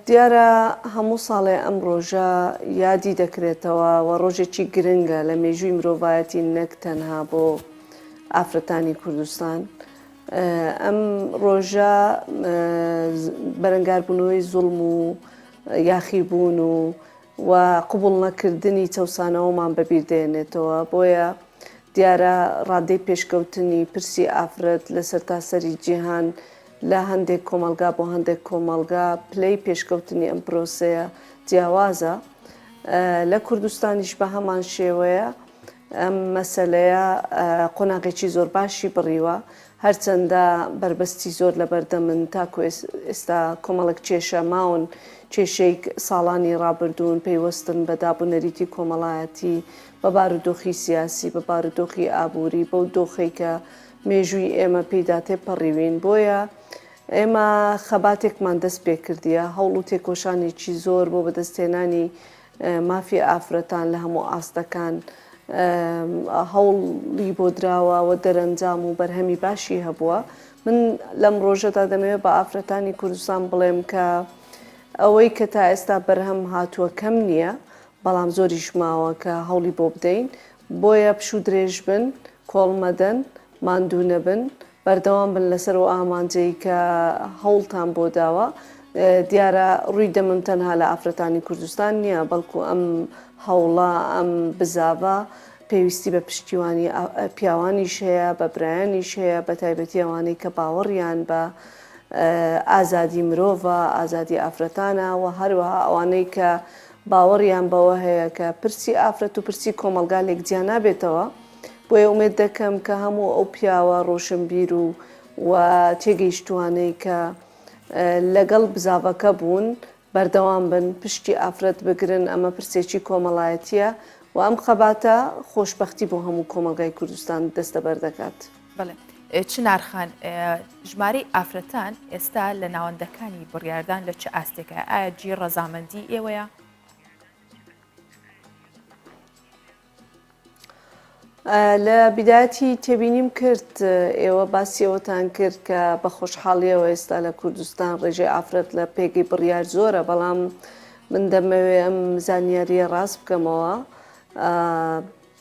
دیارە هەموو ساڵێ ئەم ڕۆژە یادی دەکرێتەوە و ڕۆژێکی گرنگە لە مێژووی مرۆڤایەتی نەک تەنها بۆ ئافرەتانی کوردستان. ئەم ڕۆژە بەرەنگاربوونەوەی زوڵم و یاخیبوون و و قبوڵ نەکردنی چەوسانەوەمان بەبیر دێنێتەوە، بۆیە دیارە ڕادەی پێشکەوتنی پرسی ئافرەت لە سەرتاسەری جیهان لە هەندێک کۆمەڵگا بۆ هەندێک کۆمەڵگا پلەی پێشکەوتنی ئەم پرۆسەیە جیاوازە، لە کوردستانیش بە هەمان شێوەیە ئەم مەسەلەیە قۆناغێکی زۆر باشی بڕیوە، هەرچەندە بەربەستی زۆر لەبەردەمن تاکو ئێستا کۆمەڵێک کێشە ماون، کێشەی ساڵانی ڕابردوون پەیوەستن بە دابونەریتی کۆمەڵایەتی، بە بارودۆخی سیاسی، بە بارودۆخی ئابووری، بەو دۆخەی کە مێژووی ئێمە پێیدا تێپەڕیوین، بۆیە ئێمە خەباتێکمان دەست پێکردیە، هەوڵ و تێکۆشانێکی زۆر بۆ بەدەستهێنانی مافی ئافرەتان لە هەموو ئاستەکان هەوڵی بۆ دراوە و دەرەنجام و بەرهەمی باشی هەبووە. من لەم ڕۆژەدا دەمەوێت بە ئافرەتانی کوردستان بڵێم کە ئەوەی کە تا ئێستا بەرهەم هاتووە کەم نییە، بەڵام زۆریش ماوە کە هەوڵی بۆ بدەین. بۆیە پشوو درێژ بن، کۆڵ مەدەن، ماندوو نەبن، بەردەوام بن لەسەر ئەو ئامانجەی کە هەوڵتان بۆ داوە. دیارە ڕووی دەمم تەنها لە ئافرەتانی کوردستان نییە، بەڵکو ئەم هەوڵە، ئەم بزاڤە پێویستی بە پشتیوانی پیاوانیش هەیە، بە برایانیش هەیە، بە تایبەتی ئەوانەی کە باوەڕیان بە ئازادی مرۆڤە، ئازادی ئافرەتانە و هەروەها ئەوانەی کە باوەڕیان بەوە هەیە کە پرسی ئافرەت و پرسی کۆمەڵگا لێک جیا نابێتەوە. بۆیە ئومێد دەکەم کە هەموو ئەو پیاوە ڕۆشنبیر و و تێگەیشتووانەی کە لەگەڵ بزاڤەکە بوون بەردەوام بن، پشتی ئافرەت بگرن، ئەمە پرسێکی کۆمەڵایەتییە و ئەم خەباتە خۆشبەختی بۆ هەموو کۆمەڵگای کوردستان دەستەبەر دەکات. بەڵێ چنار خان، ژمارەی ئافرەتان ئێستا لە ناوەندەکانی بڕیاردان لە چ ئاستێکە؟ ئایا جێی ڕەزامەندی ئێوەیە؟ لە بیدایەتی تێبینیم کرد ئێوە باسی ئەوەتان کرد کە بە خۆشحاڵیەوە ئێستا لە کوردستان ڕێژەی ئافرەت لە پێگەی بڕیار زۆرە بەڵام من دەمەوێ ئەم زانیاریە ڕاست بکەمەوە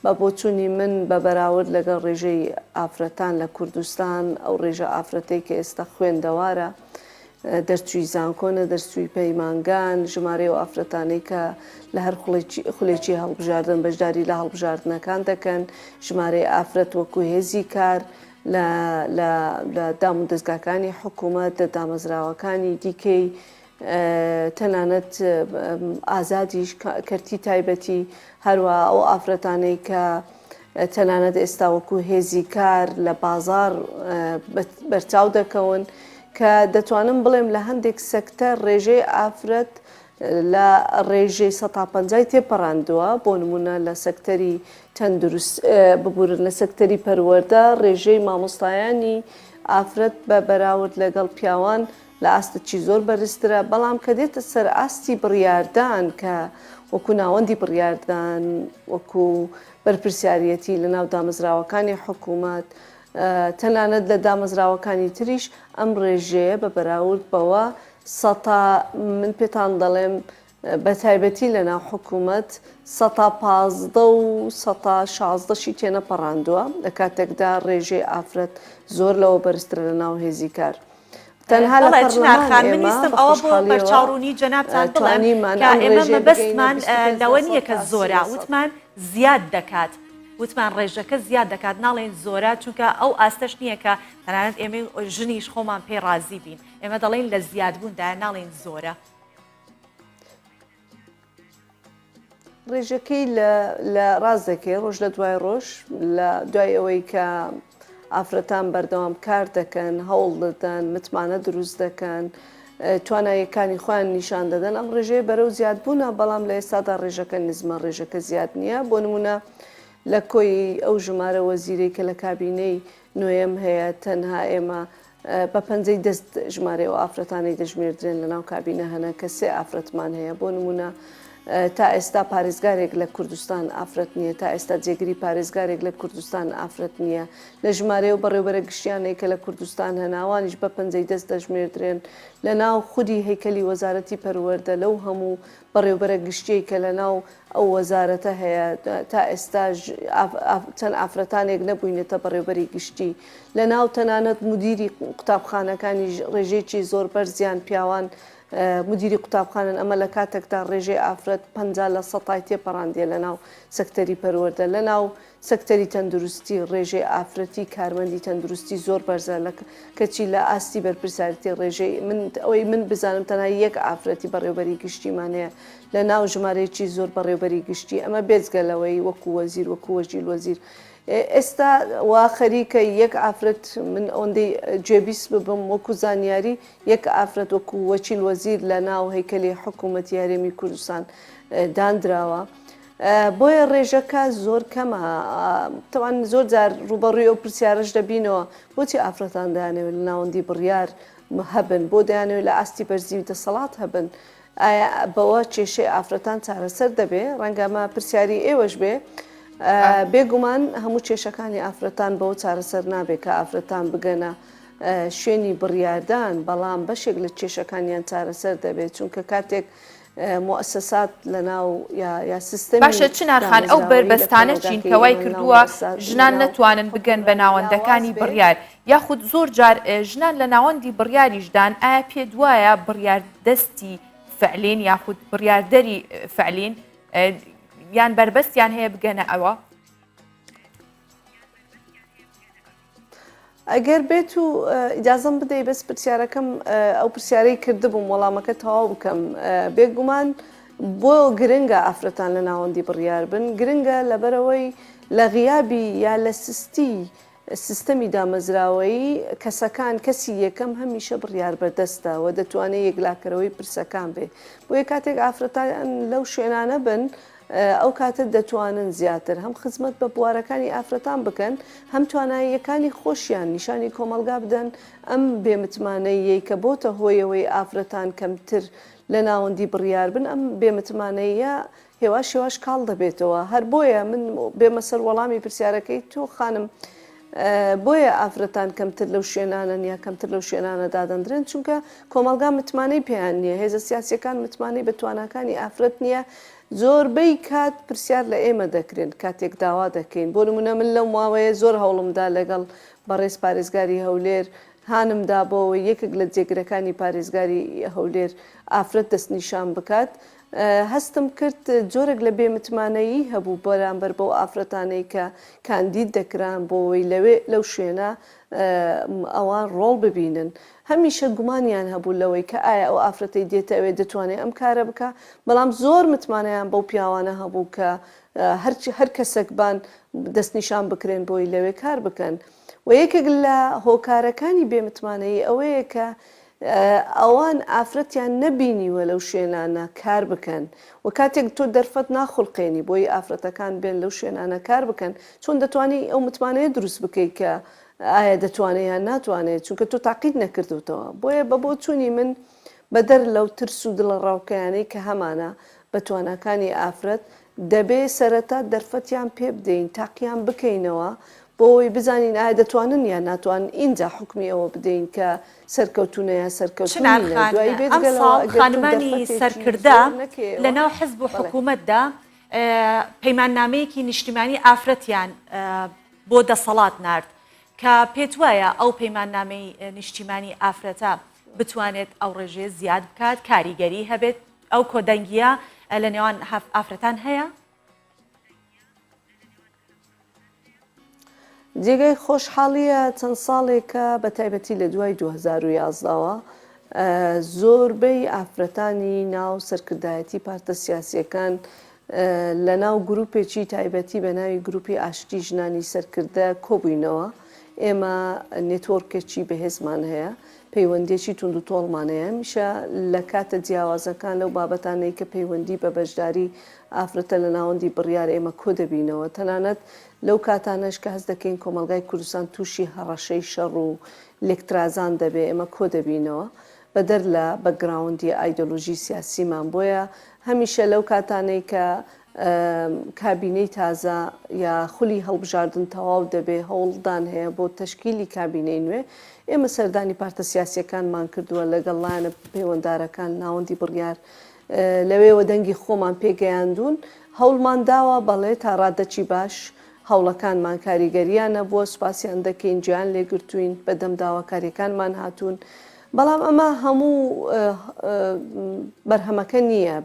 بە بۆچوونی من بە بەراورد لەگەڵ ڕێژەی ئافرەتان لە کوردستان ئەو ڕێژە ئافرەتەی کە ئێستا خوێندەوارە دەرچووی زانکۆنە، دەرچووی پەیمانگان، ژمارەی ئەو ئافرەتانەی کە لە هەر خولێکی هەڵبژاردن بەشداری لە هەڵبژاردنەکان دەکەن، ژمارەی ئافرەت وەکو هێزی کار لە لە لە دامودەزگاکانی حکوومەت، لە دامەزراوەکانی دیکەی تەنانەت ئازادیش کەرتی تایبەتی، هەروەها ئەو ئافرەتانەی کە تەنانەت ئێستا وەکو هێزی کار لە بازاڕ بەرچاو دەکەون کە دەتوانم بڵێم لە هەندێک سەکتەر ڕێژەی ئافرەت. لە ڕێژەی سەتا پەنجای تێپەڕاندووە، بۆ نموونە لە سەکتەری تەندروست ببورن لە سەکتەری پەروەردە ڕێژەی مامۆستایانی ئافرەت بە بەراورد لەگەڵ پیاوان لە ئاستێکی زۆر بەرزترە، بەڵام کە دێتە سەر ئاستی بڕیاردان کە وەکو ناوەندی بڕیاردان وەکو بەرپرسیاریەتی لەناو دامەزراوەکانی حکوومەت تەنانەت لە دامەزراوەکانی تریش ئەم ڕێژەیە بە بەراورد بەوە سەتا من پێتان دەڵێم بە تایبەتی لە ناو حکوومەت سەتا 15 و سەتا شازدەشی تێنەپەڕاندووە لە کاتێکدا ڕێژەی ئافرەت زۆر لەوە بەرزترە لە ناو هێزی کار. تەنها لە بەڵێ چنار پەرلەمان خان من ئێمە ویستم بە ئەوە بۆ خۆشحاڵیەوە بەرچاوڕوونی جەنابتان بڵێم توانیمان کە ئەم ئێمە ڕێژەیە بگەینە مەبەستمان 25 لەوە لە نییە سەد کە تا 30 زۆرە لە سەد. وتمان زیاد دەکات وتمان ڕێژەکە زیاد دەکات ناڵێین زۆرە چونکە ئەو ئاستەش نییە کە تەنانەت ئێمەی ژنیش خۆمان پێی ڕازی بین ئێمە دەڵێین لە زیادبووندایە ناڵێین زۆرە. ڕێژەکەی لە لە ڕاست دەکەی ڕۆژ لە دوای ڕۆژ لە دوای ئەوەی کە ئافرەتان بەردەوام کار دەکەن هەوڵ دەدەن متمانە دروست دەکەن تواناییەکانی خۆیان نیشان دەدەن ئەم ڕێژەیە بەرەو زیادبوونە بەڵام لە ئێستادا ڕێژەکە نزمە ڕێژەکە زیاد نییە بۆ نمونە لە کۆی ئەو ژمارە وەزیرەی کە لە کابینەی نۆیەم هەیە تەنها ئێمە بە پەنجەی دەست ژمارەی ئەو ئافرەتانەی دەژمێردرێن لەناو کابینە هەنە کە سێ ئافرەتمان هەیە بۆ نمونە تا ئێستا پارێزگارێک لە کوردستان ئافرەت نییە تا ئێستا جێگری پارێزگارێک لە کوردستان ئافرەت نییە لە ژمارەی و بەڕێوبەرە گشتیانەی کە لە کوردستان هەناوانیش بە پەنجەی دەست دەژمێردرێن لە ناو خودی هەیکەلی وەزارەتی پەروەردە لەو هەموو بەڕێوبەرە گشتیەی کە لە ناو ئەو وەزارەتە هەیە تا ئێستا چەند ئافرەتانێک نەبووینەتە بەڕێوبەری گشتی لە ناو تەنانەت مدیری قوتابخانەکانیش ڕێژەیەکی زۆر بەرزیان پیاوان مدیری قوتابخانەن ئەمە لە کاتێکدا ڕێژەی ئافرەت 50 لە سەتای تێپەڕاندیە لە ناو سەکتەری پەروەردە لە ناو سەکتەری تەندروستی ڕێژەی ئافرەتی کارمەندی تەندروستی زۆر بەرزە لە کەچی لە ئاستی بەرپرسیارێتی ڕێژەی من ئەوەی من بزانم تەنها یەک ئافرەتی بەڕێوبەری گشتیمان هەیە لە ناو ژمارەیەکی زۆر بەڕێوبەری گشتی ئەمە بێجگە لەوەی وەکو وەزیر وەکو وەکیل وەزیر ئێستا وا خەریکە یەک ئافرەت من ئەوەندەی گوێبیست ببم وەکو زانیاری یەک ئافرەت وەکو وەکیل وەزیر لە ناو هەیکەلی حکوومەتی هەرێمی کوردستان دانراوە. بۆیە ڕێژەکە زۆر کەمە تەوان زۆر جار ڕوبەڕووی ئەو پرسیارەش دەبینەوە بۆچی ئافرەتان دەیانەوێت لە ناوەندی بڕیار هەبن بۆ دەیانەوێت لە ئاستی بەرزی دەسەڵات هەبن ئایا بەوە کێشەی ئافرەتان چارەسەر دەبێ ڕەنگە ئەمە پرسیاری ئێوەش بێ بێگومان هەموو کێشەکانی ئافرەتان بەوە چارەسەر نابێت کە ئافرەتان بگەنە شوێنی بڕیاردان بەڵام بەشێک لە کێشەکانیان چارەسەر دەبێت چونکە کاتێک موئەسەسات لەناو یا یا سیستەمی باشە چنار خان ئەو دامەزراوەیی لە بەربەستانە چین کۆمەڵگاکەی کە وای ئێمە لەناو کردووە موئەسەسات ژنان لەناو نەتوانن بگەن بە حکومڕانی لاواز ناوەندەکانی بێ؟ بڕیار یاخود زۆر جار ژنان لە ناوەندی بڕیاریشدان ئایا پێت وایە بڕیار دەستی فعلین یاخود بڕیاردەری فعلین یان بەربەستیان هەیە بگەنە ئەوە؟ ئەگەر بێت و ئیجازەم بدەی بەس پرسیارەکەم ئەو پرسیارەی کردبووم وەڵامەکە تەواو بکەم بێگومان بۆ گرنگە ئافرەتان لە ناوەندی بڕیار بن گرنگە لەبەرەوەی لە غیابی یا لە سستی سیستەمی دامەزراوەیی کەسەکان کەسی یەکەم هەمیشە بڕیار بەردەستە و دەتوانێت یەکلاکەرەوەی پرسەکان بێ بۆیە کاتێک ئافرەتان لەو شوێنانە بن ئەو کاتە دەتوانن زیاتر هەم خزمەت بە بوارەکانی ئافرەتان بکەن، هەم تواناییەکانی خۆشیان نیشانی کۆمەڵگا بدەن، ئەم بێ متمانەییەی کە بۆتە هۆیەوەی ئافرەتان کەمتر لە ناوەندی بڕیار بن، ئەم بێ متمانەییە هێواش هێواش کاڵ دەبێتەوە. هەر بۆیە من بێمە سەر وەڵامی پرسیارەکەی تۆ خانم، بۆیە ئافرەتان کەمتر لەو شوێنانەن یا کەمتر لەو شوێنانە دادەندرێن، چونکە کۆمەڵگا متمانەی پێیان نییە، هێزە سیاسییەکان متمانەی بە تواناکانی ئافرەت نییە، زۆربەی کات پرسیار لە ئێمە دەکرێن کاتێک داوا دەکەین، بۆ نموونە من لەو ماوەیە زۆر هەوڵم دا لەگەڵ بەڕێز پارێزگاری هەولێر هانم دا بۆ ئەوەی یەکێک لە جێگرەکانی پارێزگاری هەولێر ئافرەت دەستنیشان بکات، هەستم کرد جۆرێک لە بێ متمانەیی هەبوو بەرامبەر بەو ئافرەتانەی کە کاندید دەکران بۆ ئەوەی لەوێ لەو شوێنە ئەوان ڕۆڵ ببینن. هەمیشە گومانیان هەبوو لەوەی کە ئایا ئەو ئافرەتەی دێتە ئەوێ دەتوانێ ئەم کارە بکا، بەڵام زۆر متمانەیان بەو پیاوانە هەبوو کە هەرچی هەر کەسەک بان دەستنیشان بکرێن بۆی لەوێ کار بکەن. و یەکێک لە هۆکارەکانی بێ متمانەیی ئەوەیە کە. ئەوان ئافرەتیان نەبینیوە لەو شوێنانە کار بکەن و کاتێک تۆ دەرفەت ناخولقێنی بۆی ئافرەتەکان بێن لەو شوێنانە کار بکەن چۆن دەتوانی ئەو متمانەیە دروست بکەی کە ئایا دەتوانێ یان ناتوانێت چونکە تۆ تاقیت نەکردوتەوە بۆیە بە بۆچوونی من بەدەر لەو ترس و دڵەڕاوکەیانەی کە هەمانە بە تواناکانی ئافرەت، دەبێ سەرەتا دەرفەتیان پێ بدەین، تاقیان بکەینەوە بۆ ئەوەی بزانین ئایا دەتوانن یان ناتوانن، ئینجا حوکمی ئەوە بدەین کە سەرکەوتوونە یان سەرکەوتوو چنار نینە. خان، دوایی بێجگە لەوە ئەمساڵ ئەگەر تۆ خانمانی دەرفەتێکی سەرکردە زۆر نەکەیەوە، لەناو حزب و بەڵێ. حکوومەتدا پەیماننامەیەکی نیشتیمانی ئافرەتیان بۆ دەسەڵات نارد، کە پێتوایە ئەو پەیماننامەی نیشتیمانی ئافرەتە بتوانێت ئەو ڕێژەیە زیاد بکات، کاریگەری هەبێت، ئەو کۆدەنگییە لە نێوان ئافرەتان هەیە؟ جێگای خۆشحاڵییە چەند ساڵێکە بە تایبەتی لە دوای 2011 وە زۆربەی ئافرەتانی ناو سەرکردایەتی پارتە سیاسیەکان لە ناو گروپێکی تایبەتی بە ناوی گروپی ئاشتی ژنانی سەرکردە کۆبووینەوە ئێمە نێتۆرکێکی بەهێزمان هەیە پەیوەندیەکی توندوتۆڵمان هەیە هەمیشە لە کاتە جیاوازەکان لەو بابەتانەی کە پەیوەندی بە بەشداری ئافرەتە لە ناوەندی بڕیار ئێمە کۆدەبینەوە تەنانەت لەو کاتانەش کە هەست دەکەین کۆمەڵگای کوردستان تووشی هەڕەشەی شەڕ و لێکترازان دەبێ ئێمە کۆدەبینەوە بەدەر لە بەکگراوندی ئایدۆلۆژی سیاسیمان بۆیە هەمیشە لەو کاتانەی کە کابینەی تازە یا خولی هەڵبژاردن تەواو دەبێ هەوڵدان هەیە بۆ تەشکیلی کابینەی نوێ ئێمە سەردانی پارتە سیاسیەکانمان کردووە لەگەڵ لایەنە پەیوەندارەکان ناوەندی بڕیار لەوێوە دەنگی خۆمان پێگەیاندوون هەوڵمان داوە بەڵێ تا ڕادەکی باش هەوڵەکانمان کاریگەریان نەبووە سوپاسیان دەکەین گوێیان لێگرتووین بەدەم داواکاریەکانمان هاتوون بەڵام ئەمە هەموو بەرهەمەکە نییە.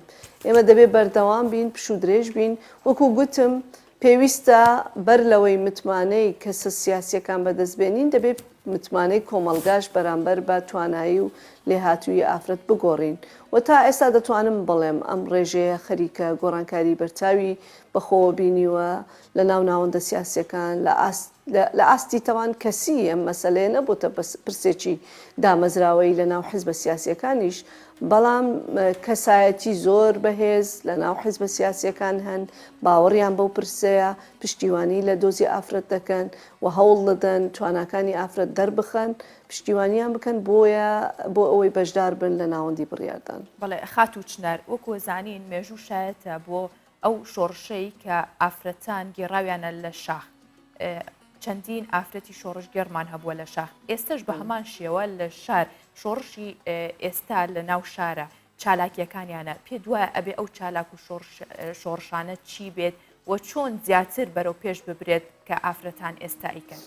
ئێمە دەبێ بەردەوام بین، پشوودرێژ بین. وەکو گوتم پێویستە بەر لەوەی متمانەی کەسە سیاسییەکان بەدەست بێنین، دەبێ متمانەی کۆمەڵگاش بەرامبەر بە توانایی و لێهاتوویی ئافرەت بگۆڕین و تا ئێستا دەتوانم بڵێم ئەم ڕێژەیە خەریکە گۆڕانکاری بەرچاوی بەخۆوە بینیوە لە ناو ناوەندە سیاسییەکان، لە ئاست لە ئاستی تەوان کەسی ئەم مەسەلەیە نەبۆتە پرسێکی دامەزراوەیی لە ناو حیزبە سیاسییەکانیش، بەڵام کەسایەتی زۆر بەهێز لە ناو حیزبە سیاسییەکان هەن، باوەڕیان بەو پرسەیە، پشتیوانی لە دۆزی ئافرەت دەکەن و هەوڵ دەدەن تواناکانی ئافرەت دەربخەن، پشتیوانیان بکەن بۆیە بۆ ئەوەی بەشدار بن لە ناوەندی بڕیاردان. بەڵێ خاتوو چنار، وەکو زانین مێژوو شایەتە بۆ ئەو شۆڕشەی کە ئافرەتان گێڕاویانە لە شاخ چەندین ئافرەتی شۆڕشگێڕمان هەبووە لە شاخ ئێستش بە هەمان شێوە لە شار شۆڕشی ئێستا لە ناو شارە چالاکیەکانیانە پێ دوایە ئەبێ ئەو چالاک و شۆڕشانە چی بێت و چۆن زیاتر بەرەو پێش ببرێت کە ئافرەتان ئێستا ئیکەن.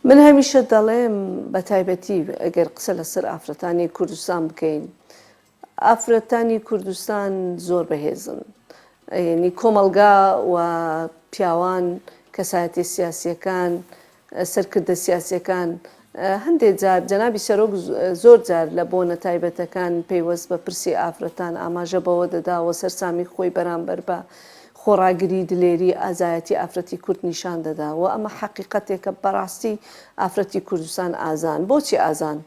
من هەمیشە دەڵێم بە تایبەتی ئەگەر قسە لەسەر ئافرەتانی کوردستان بکەین ئافرەتانی کوردستان زۆر بەهێزن یعنی کۆمەڵگا و پیاوان کەسایەتی سیاسیەکان سەرکردە سیاسیەکان هەندێک جار جەنابی سەرۆک زۆر جار لە بۆنە تایبەتەکان پەیوەست بە پرسی ئافرەتان ئاماژە بەوە دەدا و سەرسامی خۆی بەرامبەر بە خۆڕاگری، دلێری، ئازایەتی ئافرەتی کورد نیشان دەدا و ئەمە حەقیقەتێکە بەڕاستی ئافرەتی کوردستان ئازان. بۆچی ئازان؟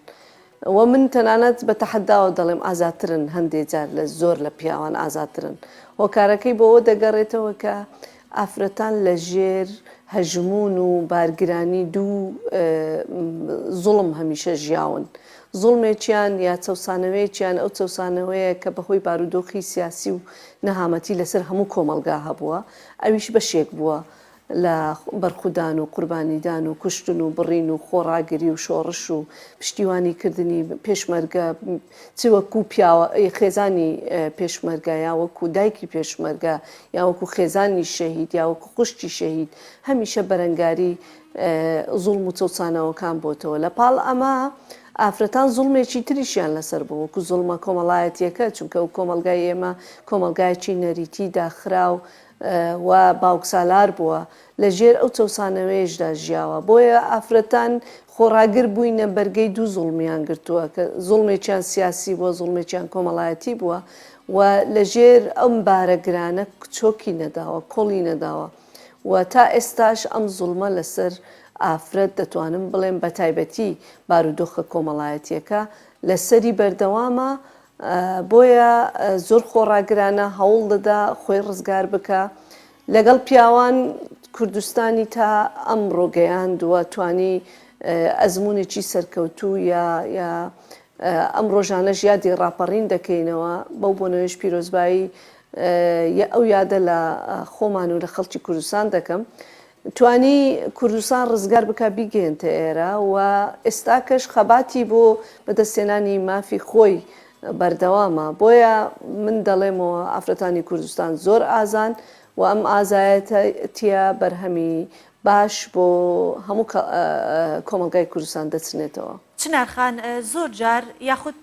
و من تەنانەت بە تەحەداوە دەڵێم ئازاترن هەندێ جار لە زۆر لە پیاوان ئازاترن. هۆکارەکەی بۆ ئەوە دەگەڕێتەوە کە ئافرەتان لە ژێر هەژموون و بارگرانی دوو زوڵم هەمیشە ژیاون. زوڵمێکیان یا چەوسانەوەیەکیان ئەو چەوسانەوەیە کە بەهۆی بارودۆخی سیاسی و نەهامەتی لەسەر هەموو کۆمەڵگا هەبووە، ئەویش بەشێک بووە لە بەرخودان و قوربانیدان و کوشتن و بڕین و خۆڕاگری و شۆڕش و پشتیوانی کردنی پێشمەرگە چ وەکوو پیاوە خێزانی پێشمەرگە یا وەکوو دایکی پێشمەرگە یا وەکوو خێزانی شەهید یا وەکوو خوشکی شەهید هەمیشە بەرەنگاری زوڵم و چەوسانەوەکان بۆتەوە. لە پاڵ ئەمە ئافرەتان زوڵمێکی تریشیان لەسەر بوو وەکو زوڵمە کۆمەڵایەتیەکە چونکە ئەو کۆمەڵگای ئێمە کۆمەڵگایەکی نەریتی داخراو و باوکسالار بووە لە ژێر ئەو چەوسانەوەیەشدا ژیاوە بۆیە ئافرەتان خۆڕاگر بووینە بەرگەی دوو زوڵمیان گرتووە کە زوڵمێکیان سیاسی بووە زوڵمێکیان کۆمەڵایەتی بووە و لە ژێر ئەم بارە گرانە چۆکی نەداوە کۆڵی نەداوە. و تا ئێستاش ئەم زوڵمە لەسەر ئافرەت دەتوانم بڵێم بە تایبەتی بارودۆخە کۆمەڵایەتیەکە لەسەری بەردەوامە بۆیە زۆر خۆڕاگرانە هەوڵ دەدا خۆی ڕزگار بکا لەگەڵ پیاوان کوردستانی تا ئەمڕۆ گەیاندووە توانی ئەزموونێکی سەرکەوتوو یا یا ئەم ڕۆژانەش یادی ڕاپەڕین دەکەینەوە بەو بۆنەوەیش پیرۆزبایی ئەو یادە لە خۆمان و لە خەڵکی کوردستان دەکەم توانی کوردستان ڕزگار بکا بیگەیەنتە ئێرە و ئێستاکەش خەباتی بۆ بەدەستهێنانی مافی خۆی بەردەوامە بۆیە من دەڵێمەوە ئافرەتانی کوردستان زۆر ئازان و ئەم ئازایەتیە بەرهەمی باش بۆ هەموو کۆمەڵگای کوردستان دەچنێتەوە. چنار خان زۆر جار یاخود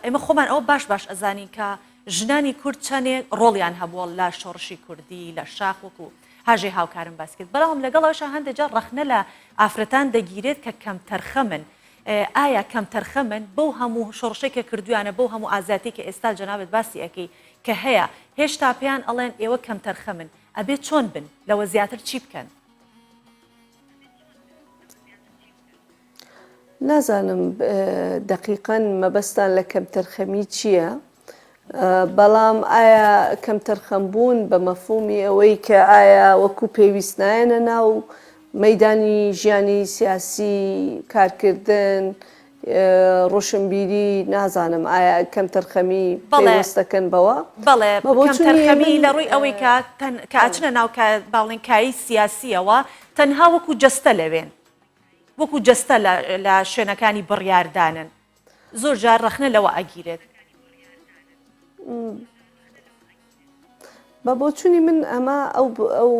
ئێمە خۆمان ئەوە باش باش ئەزانین کە ژنانی کورد چەنێ ڕۆڵیان هەبووە لە شۆڕشی کوردی لە شاخ وەکو هاژەی هاوکارم باس کرد بەڵام لەگەڵ ئەوەشا هەندێک جار ڕەخنە لە ئافرەتان دەگیرێت کە کەمتەرخەمن ئایا کەمتەرخەمن بەو هەموو شۆڕشەی کە کردویانە بەو هەموو ئازایەتی کە ئێستا جەنابت باسی ئەکەی کە هەیە هێشتا پێیان ئەڵێن ئێوە کەمتەرخەمن ئەبێ چۆن بن لەوە زیاتر چی بکەن؟ نازانم دەقیقەن مەبەستان لە کەمتەرخەمی چییە؟ بەڵام ئایا کەمتەرخەم بوون بە مەفهومی ئەوەی کە ئایا وەکو پێویست نایەنە ناو مەیدانی ژیانی سیاسی، کارکردن، ڕۆشنبیری، نازانم ئایا کەمتەرخەمی بەڵێ پەیوەست دەکەن بەوە؟ بەڵێ بە بۆچوونی کەمتەرخەمی من لە ڕووی ئەوەی کە تەن کە ئەچنە ناو کە با بڵێین کایەی سیاسییەوە تەنها وەکو جەستە لەوێن وەکو جەستە لە لە شوێنەکانی بڕیاردانن زۆر جار ڕەخنە لەوە ئەگیرێت. بە بۆچونی من ئەمە ئەو ئەو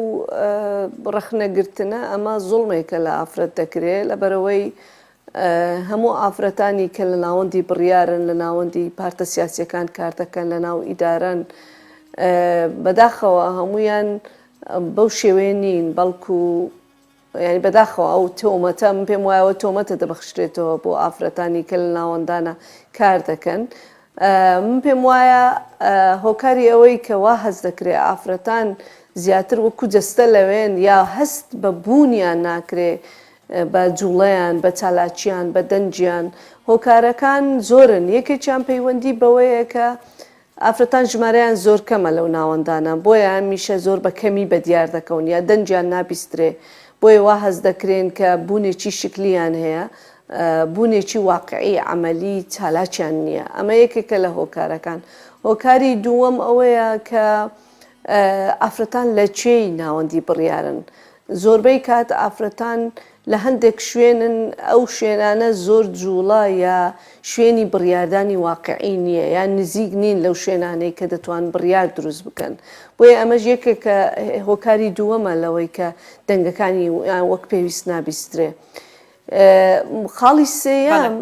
ڕەخنەگرتنە ئەمە زوڵمێکە لە ئافرەت دەکرێ لەبەرئەوەی هەموو ئافرەتانی کە لە ناوەندی بڕیارن لە ناوەندی پارتە سیاسیەکان کار دەکەن لە ناو ئیدارەن بەداخەوە هەمویان بەو شێوەیە نین بەڵکو یانی بەداخەوە ئەو تۆمەتە من پێم وایە ئەوە تۆمەتە دەبەخشرێتەوە بۆ ئافرەتانی کە لە ناوەندانە کار دەکەن من پێم وایە هۆکاری ئەوەی کە وا هەست دەکرێ ئافرەتان زیاتر وەکو جەستە لەوێن یا هەست بە بوونیان ناکرێ بە جوڵەیان بە چالاکیان بە دەنگیان هۆکارەکان زۆرن یەکێکیان پەیوەندی بەوەیە کە ئافرەتان ژمارەیان زۆر کەمە لەو ناوەندانە بۆیە هەمیشە زۆر بە کەمی بەدیار دەکەون یا دەنگیان نابیسترێ بۆیە وا هەست دەکرێن کە بوونێکی شکلیان هەیە بوونێکی واقعی عەمەلی چالاکیان نییە ئەمە یەکێکە لە هۆکارەکان هۆکاری دووەم ئەوەیە کە ئافرەتان لە کوێی ناوەندی بڕیارن زۆربەی کات ئافرەتان لە هەندێک شوێنن، ئەو شوێنانە زۆر جووڵە یا شوێنی بڕیاردانی واقیعی نییە یا نزیک نین لەو شوێنانەی کە دەتوان بڕیار دروست بکەن. بۆیە ئەمەش یەکێکە هۆکاری دووەمە لەوەی کە دەنگەکانی وەک پێویست نابیسترێ. خاڵی سێیەم،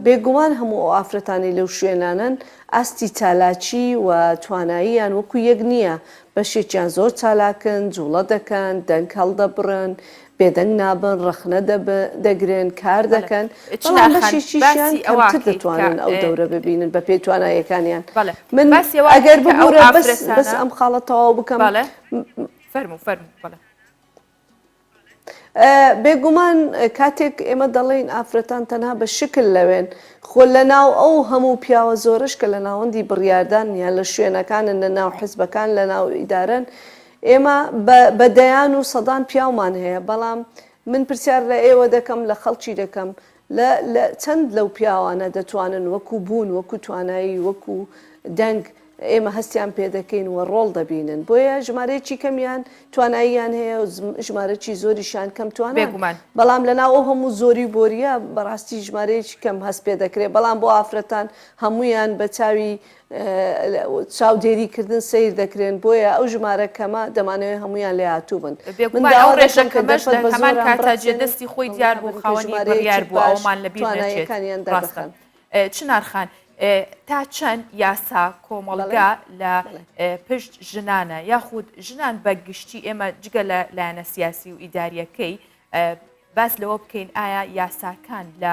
بێگومان هەموو ئەو ئافرەتانەی لەو شوێنانەن ئاستی چالاکی و تواناییان وەکو یەک نییە، بەشێکیان زۆر چالاکن، جوڵە دەکەن، دەنگ هەڵدەبڕن، بێدەنگ نابن، ڕەخنە دەگرن، کار دەکەن، بەڵام بەشێکیشیان کەمتر دەتوانن ئەو دەورە ببینن بەپێی تواناییەکانیان. من ئەگەر ببورە بەس ئەم خاڵە تەواو بکەم. بێگومان کاتێک ئێمە دەڵێین ئافرەتان تەنها بە شکل لەوێن، خۆ لەناو ئەو هەموو پیاوە زۆرەش کە لە ناوەندی بڕیاردان یان لە شوێنەکانن، لە ناو حزبەکان، لە ناو ئیدارەن، ئێمە بە دەیان و سەدان پیاومان هەیە، بەڵام من پرسیار لە ئێوە دەکەم، لە خەڵکی دەکەم، لە لە چەند لەو پیاوانە دەتوانن وەکو بوون، وەکو توانایی، وەکو دەنگ ئێمە هەستیان پێدەکەین و ڕۆڵ دەبینن، بۆیە ژمارەیەکی کەمیان تواناییان هەیە و ژمارەکی زۆریشیان کەم توانان، بێگومان. بەڵام لەناو ئەو هەموو زۆری و بۆرییە بەڕاستی ژمارەیەکی کەم هەست پێدەکرێت، بەڵام بۆ ئافرەتان هەموویان بە چاوی چاودێری کردن سەیر دەکرێن، بۆیە ئەو ژمارە کەمە دەمانەوێت هەموویان لێهاتوو بن. من بێگومان ئەو داوا ڕێژە دەکەم کە کەمەش دەرفەت لە بە هەمان زۆران کاتا بڕەخسێنن، جێدەستی خۆی دڵنیا دیار بوو بن کە خاوەنی ژمارەیەکی بڕیار بوو باش ئەوەمان لەبیر نەچێت تواناییەکانیان ڕاستە دەربخەن. چنار خان تا چەند یاسا بەڵێ کۆمەڵگا لە بەڵێ. پشت ژنانە یاخود ژنان بە گشتی ئێمە جگە لە لایەنە سیاسی و ئیداریەکەی باس لەوە بکەین ئایا یاساکان لە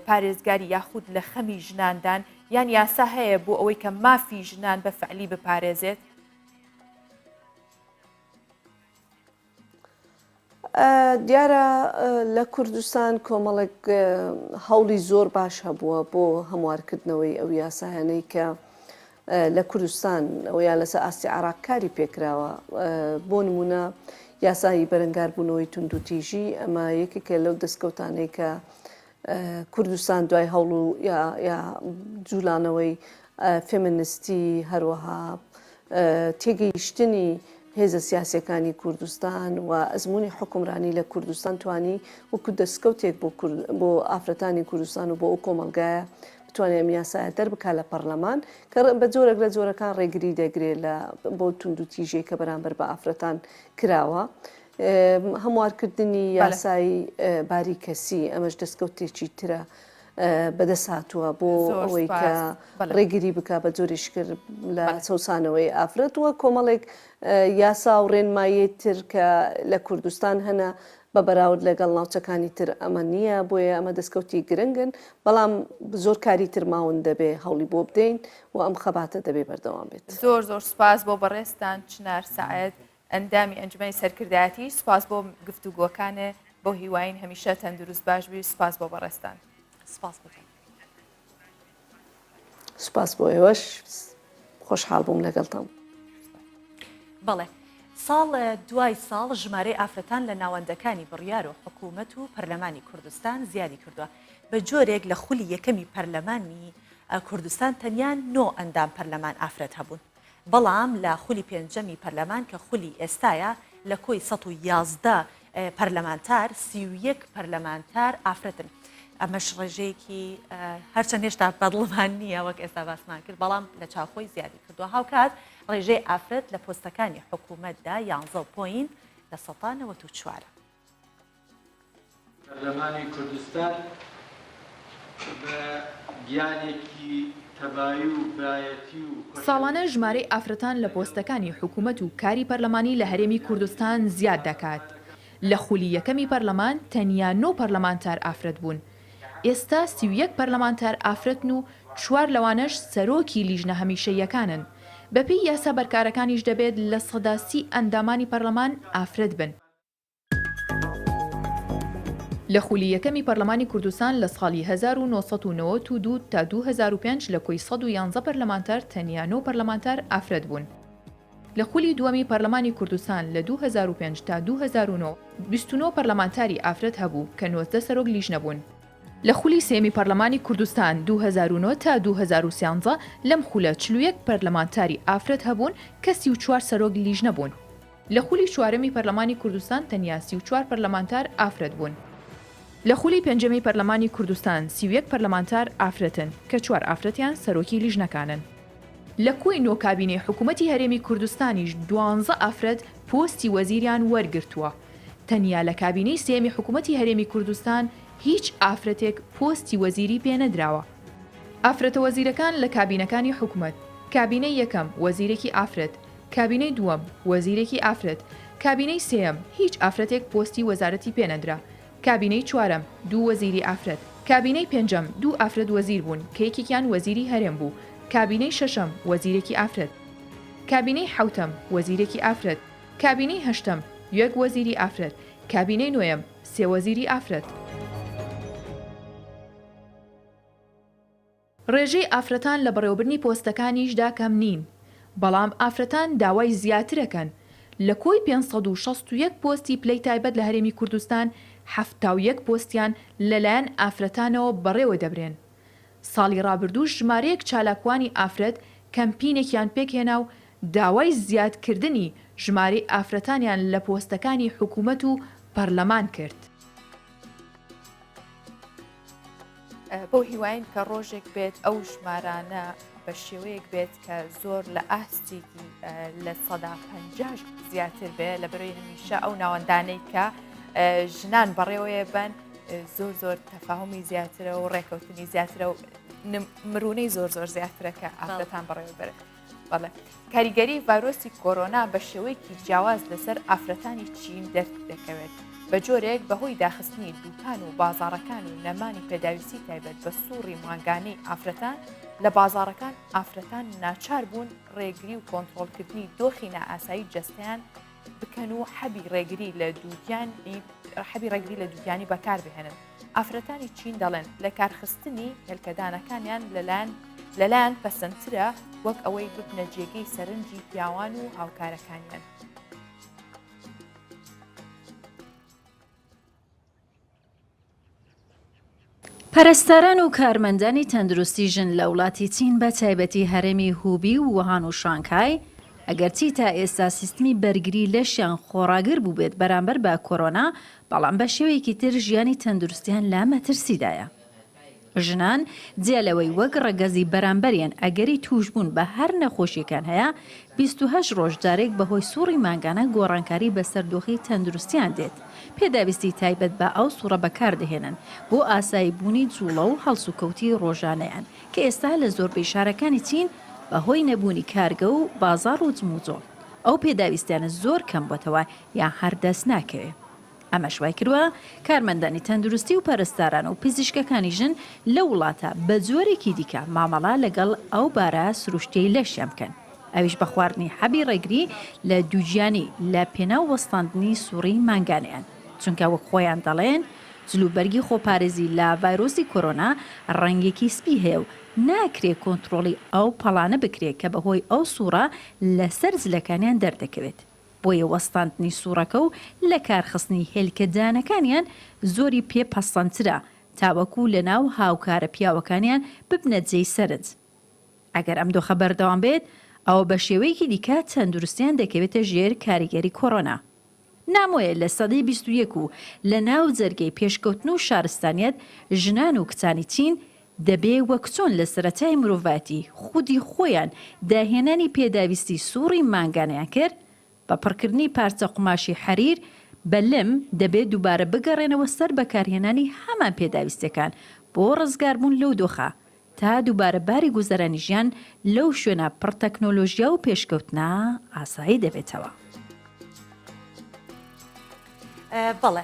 پارێزگاری یاخود لە خەمی ژناندان یان یاسا هەیە بۆ ئەوەی کە مافی ژنان بە فعلی بپارێزێت؟ دیارە لە کوردستان کۆمەڵێک هەوڵی زۆر باش هەبووە بۆ هەموارکردنەوەی ئەو یاسایانەی کە لە کوردستان و یا لەسەر ئاستی عێراق کاری پێکراوە بۆ نمونە یاسایی بەرەنگاربوونەوەی توندوتیژی ئەمە یەکێکە لەو دەستکەوتانەی کە کوردستان دوای هەوڵ و یا جوولانەوەی فێمنستی هەروەها تێگەیشتنی هێزە سیاسیەکانی کوردستان و ئەزموونی حوکمرانی لە کوردستان توانی وەکو دەستکەوتێک بۆ بۆ ئافرەتانی کوردستان و بۆ ئەو کۆمەڵگایە بتوانێت ئەم یاسایە دەربکات لە پەرلەمان کە بە جۆرێک لە جۆرەکان ڕێگری دەگرێت لە بۆ توندوتیژیی کە بەرامبەر بە ئافرەتان کراوە. هەموارکردنی یاسای باری کەسی ئەمەش دەستکەوتێکی ترە بەدەست هاتووە بۆ ئەوەی کە ڕێگری بک بە جۆریش کرد لە چەوسانەوەی ئافرەت وە کۆمەڵێک یاسا و ڕێنمایی تر کە لە کوردستان هەنە بە بەراورد لەگەڵ ناوچەکانی تر ئەمە نییە بۆیە ئەمە دەستکەوتی گرنگن بەڵام زۆر کاری تر ماون دەبێ هەوڵی بۆ بدەین و ئەم خەباتە دەبێ بەردەوام بێت. زۆر زۆر سوپاس بۆ بەڕێزتان چنار سەعد ئەندامی ئەنجومەنی سەرکردایەتی سوپاس بۆ گفتوگۆکانێ بەو هیواین هەمیشە تەندروست باش بی سوپاس بۆ بەڕێزتان. سپاس بۆ تۆ. سوپاس بۆ ئێوەش خۆشحاڵ بووم لەگەڵتان. بەڵێ ساڵ دوای ساڵ ژمارەی ئافرەتان لە ناوەندەکانی بڕیار و حکوومەت و پەرلەمانی کوردستان زیادی کردووە بە جۆرێک لە خولی یەکەمی پەرلەمانی کوردستان تەنیا نۆ ئەندام پەرلەمان ئافرەت هەبوون. بەڵام لە خولی پێنجەمی پەرلەمان کە خولی ئێستایە لە کۆی 111 پەرلەمانتار 31 پەرلەمانتار ئافرەتن. ئەمەش ڕێژەیەکی هەرچەند هێشتا بەدڵمان نییە وەک ئێستا باسمان کرد بەڵام لە چاوخۆی زیادی کردووە هاوکات ڕێژەی ئافرەت لە پۆستەکانی حکوومەتدا 11 point لە سەتا 94. پەرلەمانی کوردستان بە گیانێکی تەبایی و برایەتی و خۆشەویستی. ساڵانە ژمارەی ئافرەتان لە پۆستەکانی حکومەت و کاری پەرلەمانی لە هەرێمی کوردستان زیاد دەکات، لە خولی یەکەمی پەرلەمان تەنیا نۆ پەرلەمانتار ئافرەت بوون، ئێستا 31 پەرلەمانتار ئافرەتن و چوار لەوانەش سەرۆکی لیژنە هەمیشەییەکانن، بەپێی یاسا بەرکارەکانیش دەبێت 30% ئەندامانی پەرلەمان ئافرەت بن. لە خولی یەکەمی پەرلەمانی کوردستان لە ساڵی 1992 تا 2005 لە کۆی 111 پەرلەمانتار تەنیا نۆ پەرلەمانتار ئافرەت بوون. لە خولی دووەمی پەرلەمانی کوردستان لە 2005 تا 2009 29 پەرلەمانتاری ئافرەت هەبوو کە 19 سەرۆک لیژنە بوون. لە خولی سێیەمی پەرلەمانی کوردستان 2009 تا 2013 لەم خولە 41 پەرلەمانتاری ئافرەت هەبوون کە 34 سەرۆک لیژنە بوون. لە خولی چوارەمی پەرلەمانی کوردستان تەنیا 34 پەرلەمانتار ئافرەت بوون. لە خولی پێنجەمی پەرلەمانی کوردستان 31 پەرلەمانتار ئافرەتن کە چوار ئافرەتیان سەرۆکی لیژنەکانن. لە کۆی نۆ کابینەی حکوومەتی هەرێمی کوردستانیش دوانزە ئافرەت پۆستی وەزیریان وەرگرتووە. تەنیا لە کابینەی سێیەمی حکوومەتی هەرێمی کوردستان هیچ ئافرەتێک پۆستی وەزیری پێ نەدراوە. ئافرەتە وەزیرەکان لە کابینەکانی حکومەت، کابینەی یەکەم، وەزیرێکی ئافرەت، کابینەی دووەم، وەزیرێکی ئافرەت، کابینەی سێیەم، هیچ ئافرەتێک پۆستی وەزارەتی پێ نەدرا، کابینەی چوارەم، دوو وەزیری ئافرەت، کابینەی پێنجەم، دوو ئافرەت وەزیر بوون کە یەکێکیان وەزیری هەرێم بوو، کابینەی شەشەم، وەزیرێکی ئافرەت. کابینەی حەوتەم، وەزیرێکی ئافرەت. کابینەی هەشتەم، یەک وەزیری ئافرەت. کابینەی نۆیەم، سێ وەزیری ئافرەت. ڕێژەی ئافرەتان لە بەڕێوەبردنی پۆستەکانیشدا کەم نین، بەڵام ئافرەتان داوای زیاترەکەن، لە کۆی 561 پۆستی پلەی تایبەت لە هەرێمی کوردستان 71 پۆستیان لەلایەن ئافرەتانەوە بەڕێوە دەبرێن. ساڵی ڕابردووش ژمارەیەک چالاکوانی ئافرەت کەمپینێکیان پێکهێنا و داوای زیادکردنی ژمارەی ئافرەتانیان لە پۆستەکانی حکومەت و پەرلەمان کرد. بەو هیواین کە ڕۆژێک بێت ئەو ژمارانە بە شێوەیەک بێت کە زۆر لە ئاستێکی لە سەدا پەنجاش زیاتر بێ لە بەرەی هەمیشە ئەو ناوەندانەی کە ژنان بەڕێوەیە بن زۆر زۆر تەفاهمی زیاترە و ڕێکەوتنی زیاترە و مرونەی زۆر زۆر زیاترە کە ئافرەتان بەڕێوە بەرن. بەڵێ کاریگەری ڤایرۆسی کۆرۆنا بە شێوەیەکی جیاواز لەسەر ئافرەتانی چین دەردەکەوێت بە جۆرێک بەهۆی داخستنی دوکان و بازاڕەکان و نەمانی پێداویستی تایبەت بە سوڕی مانگانەی ئافرەتان لە بازاڕەکان ئافرەتان ناچار بوون ڕێگری و کۆنتڕۆڵکردنی دۆخی نائاسایی جەستەیان. بکەن و حەبی ڕێگری لە دووگیانی حەبی ڕێگری لە دووگیانی بەکاربهێنن. ئافرەتانی چین دەڵێن لەکارخستنی هێلکەدانەکانیان لەلایەن لەلایان پەسەندترە وەک ئەوەی ببنە جێگەی سەرنجی پیاوان و هاوکارەکانیان. پەرستاران و کارمەندانی تەندروستی ژن لە وڵاتی چین بە تایبەتی هەرێمی هوبی و ووهان و شانگهای ئەگەرچی تا ئێستا سیستمی بەرگری لەشیان خۆڕاگر بووبێت بەرامبەر بە کۆرۆنا بەڵام بە شێوەیەکی تر ژیانی تەندروستیان لە مەترسیدایە. ژنان جیا لەوەی وەک ڕەگەزی بەرامبەریان ئەگەری تووشبوون بە هەر نەخۆشیەکان هەیە، 28 ڕۆژ جارێک بەهۆی سوڕی مانگانە گۆڕانکاری بەسەر دۆخی تەندروستیان دێت، پێداویستی تایبەت بە ئەو سوڕە بەکاردەهێنن بۆ ئاسایی بوونی جوڵە و هەڵسوکەوتی ڕۆژانەیان کە ئێستا لە زۆربەی شارەکانی چین بەهۆی نەبوونی کارگە و بازاڕ و جموجۆڵ ئەو پێداویستیانە زۆر کەمبووەتەوە یان هەر دەست ناکەوێ. ئەمەش وایکردوە کارمەندانی تەندروستی و پەرستاران و پزیشکەکانی ژن لەو وڵاتە بە جۆرێکی دیکە مامەڵە لەگەڵ ئەو بارە سروشتیەی لەشیان بکەن ئەویش بە خواردنی حەبی ڕێگری لە دووگیانی لە پێناو وەستاندنی سوڕی مانگانەیان چونکە وەک خۆیان دەڵێن جلوبەرگی خۆپارێزی لە ڤایرۆسی کۆرۆنا ڕەنگێکی سپی هەیە و ناکرێ کۆنترۆڵی ئەو پەڵانە بکرێ کە بەهۆی ئەو سوڕە لەسەر جلەکانیان دەردەکەوێت. بۆیە وەستاندنی سوڕەکە و لەکارخستنی هێلکە دانەکانیان زۆری پێ پەسەندترە تاوەکو لەناو هاوکارە پیاوەکانیان ببنە جێی سەرنج. ئەگەر ئەم دۆخە بەردەوام بێت ئەوە بەشێوەیەکی دیکە تەندروستیان دەکەوێتە ژێر کاریگەری کۆرۆنا. نامۆیە لە سەدەی 21 و لەناو جەرگەی پێشکەوتن و شارستانیەت ژنان و کچانی چین دەبێ وەک چۆن لە سەرەتای مرۆڤایەتی خودی خۆیان داهێنانی پێداویستی سوڕی مانگانەیان کرد بە پڕکردنی پارچە قوماشی حەریر بە لم، دەبێ دووبارە بگەڕێنەوە سەر بەکارهێنانی هەمان پێداویستیەکان بۆ ڕزگاربوون لەو دۆخە تا دووبارە باری گوزەرانی ژیان لەو شوێنە پڕ تەکنۆلۆژیا و پێشکەوتنە ئاسایی دەبێتەوە. بەڵێ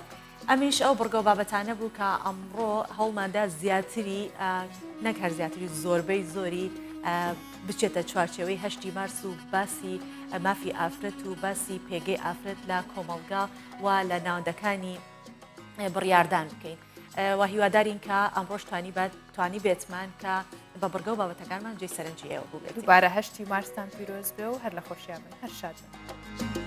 ئەمیش ئەو بڕگە و بابەتانە بوو کە ئەمڕۆ هەوڵماندا زیاتری نەک هەر زیاتری زۆربەی زۆری بچێتە چوارچێوەی هەشتی مارس و باسی مافی ئافرەت و باسی پێگەی ئافرەت لە کۆمەڵگا و لە ناوەندەکانی بڕیاردان بکەین. و هیوادارین کە ئەمڕۆش توانی بە توانی بێتمان کە بە بڕگە و بابەتەکانمان جێ سەرنجی ئێوە بوو دووبارە هەشتی مارستان پیرۆز بێ و هەر لە خۆشیان بن هەر شاد بن.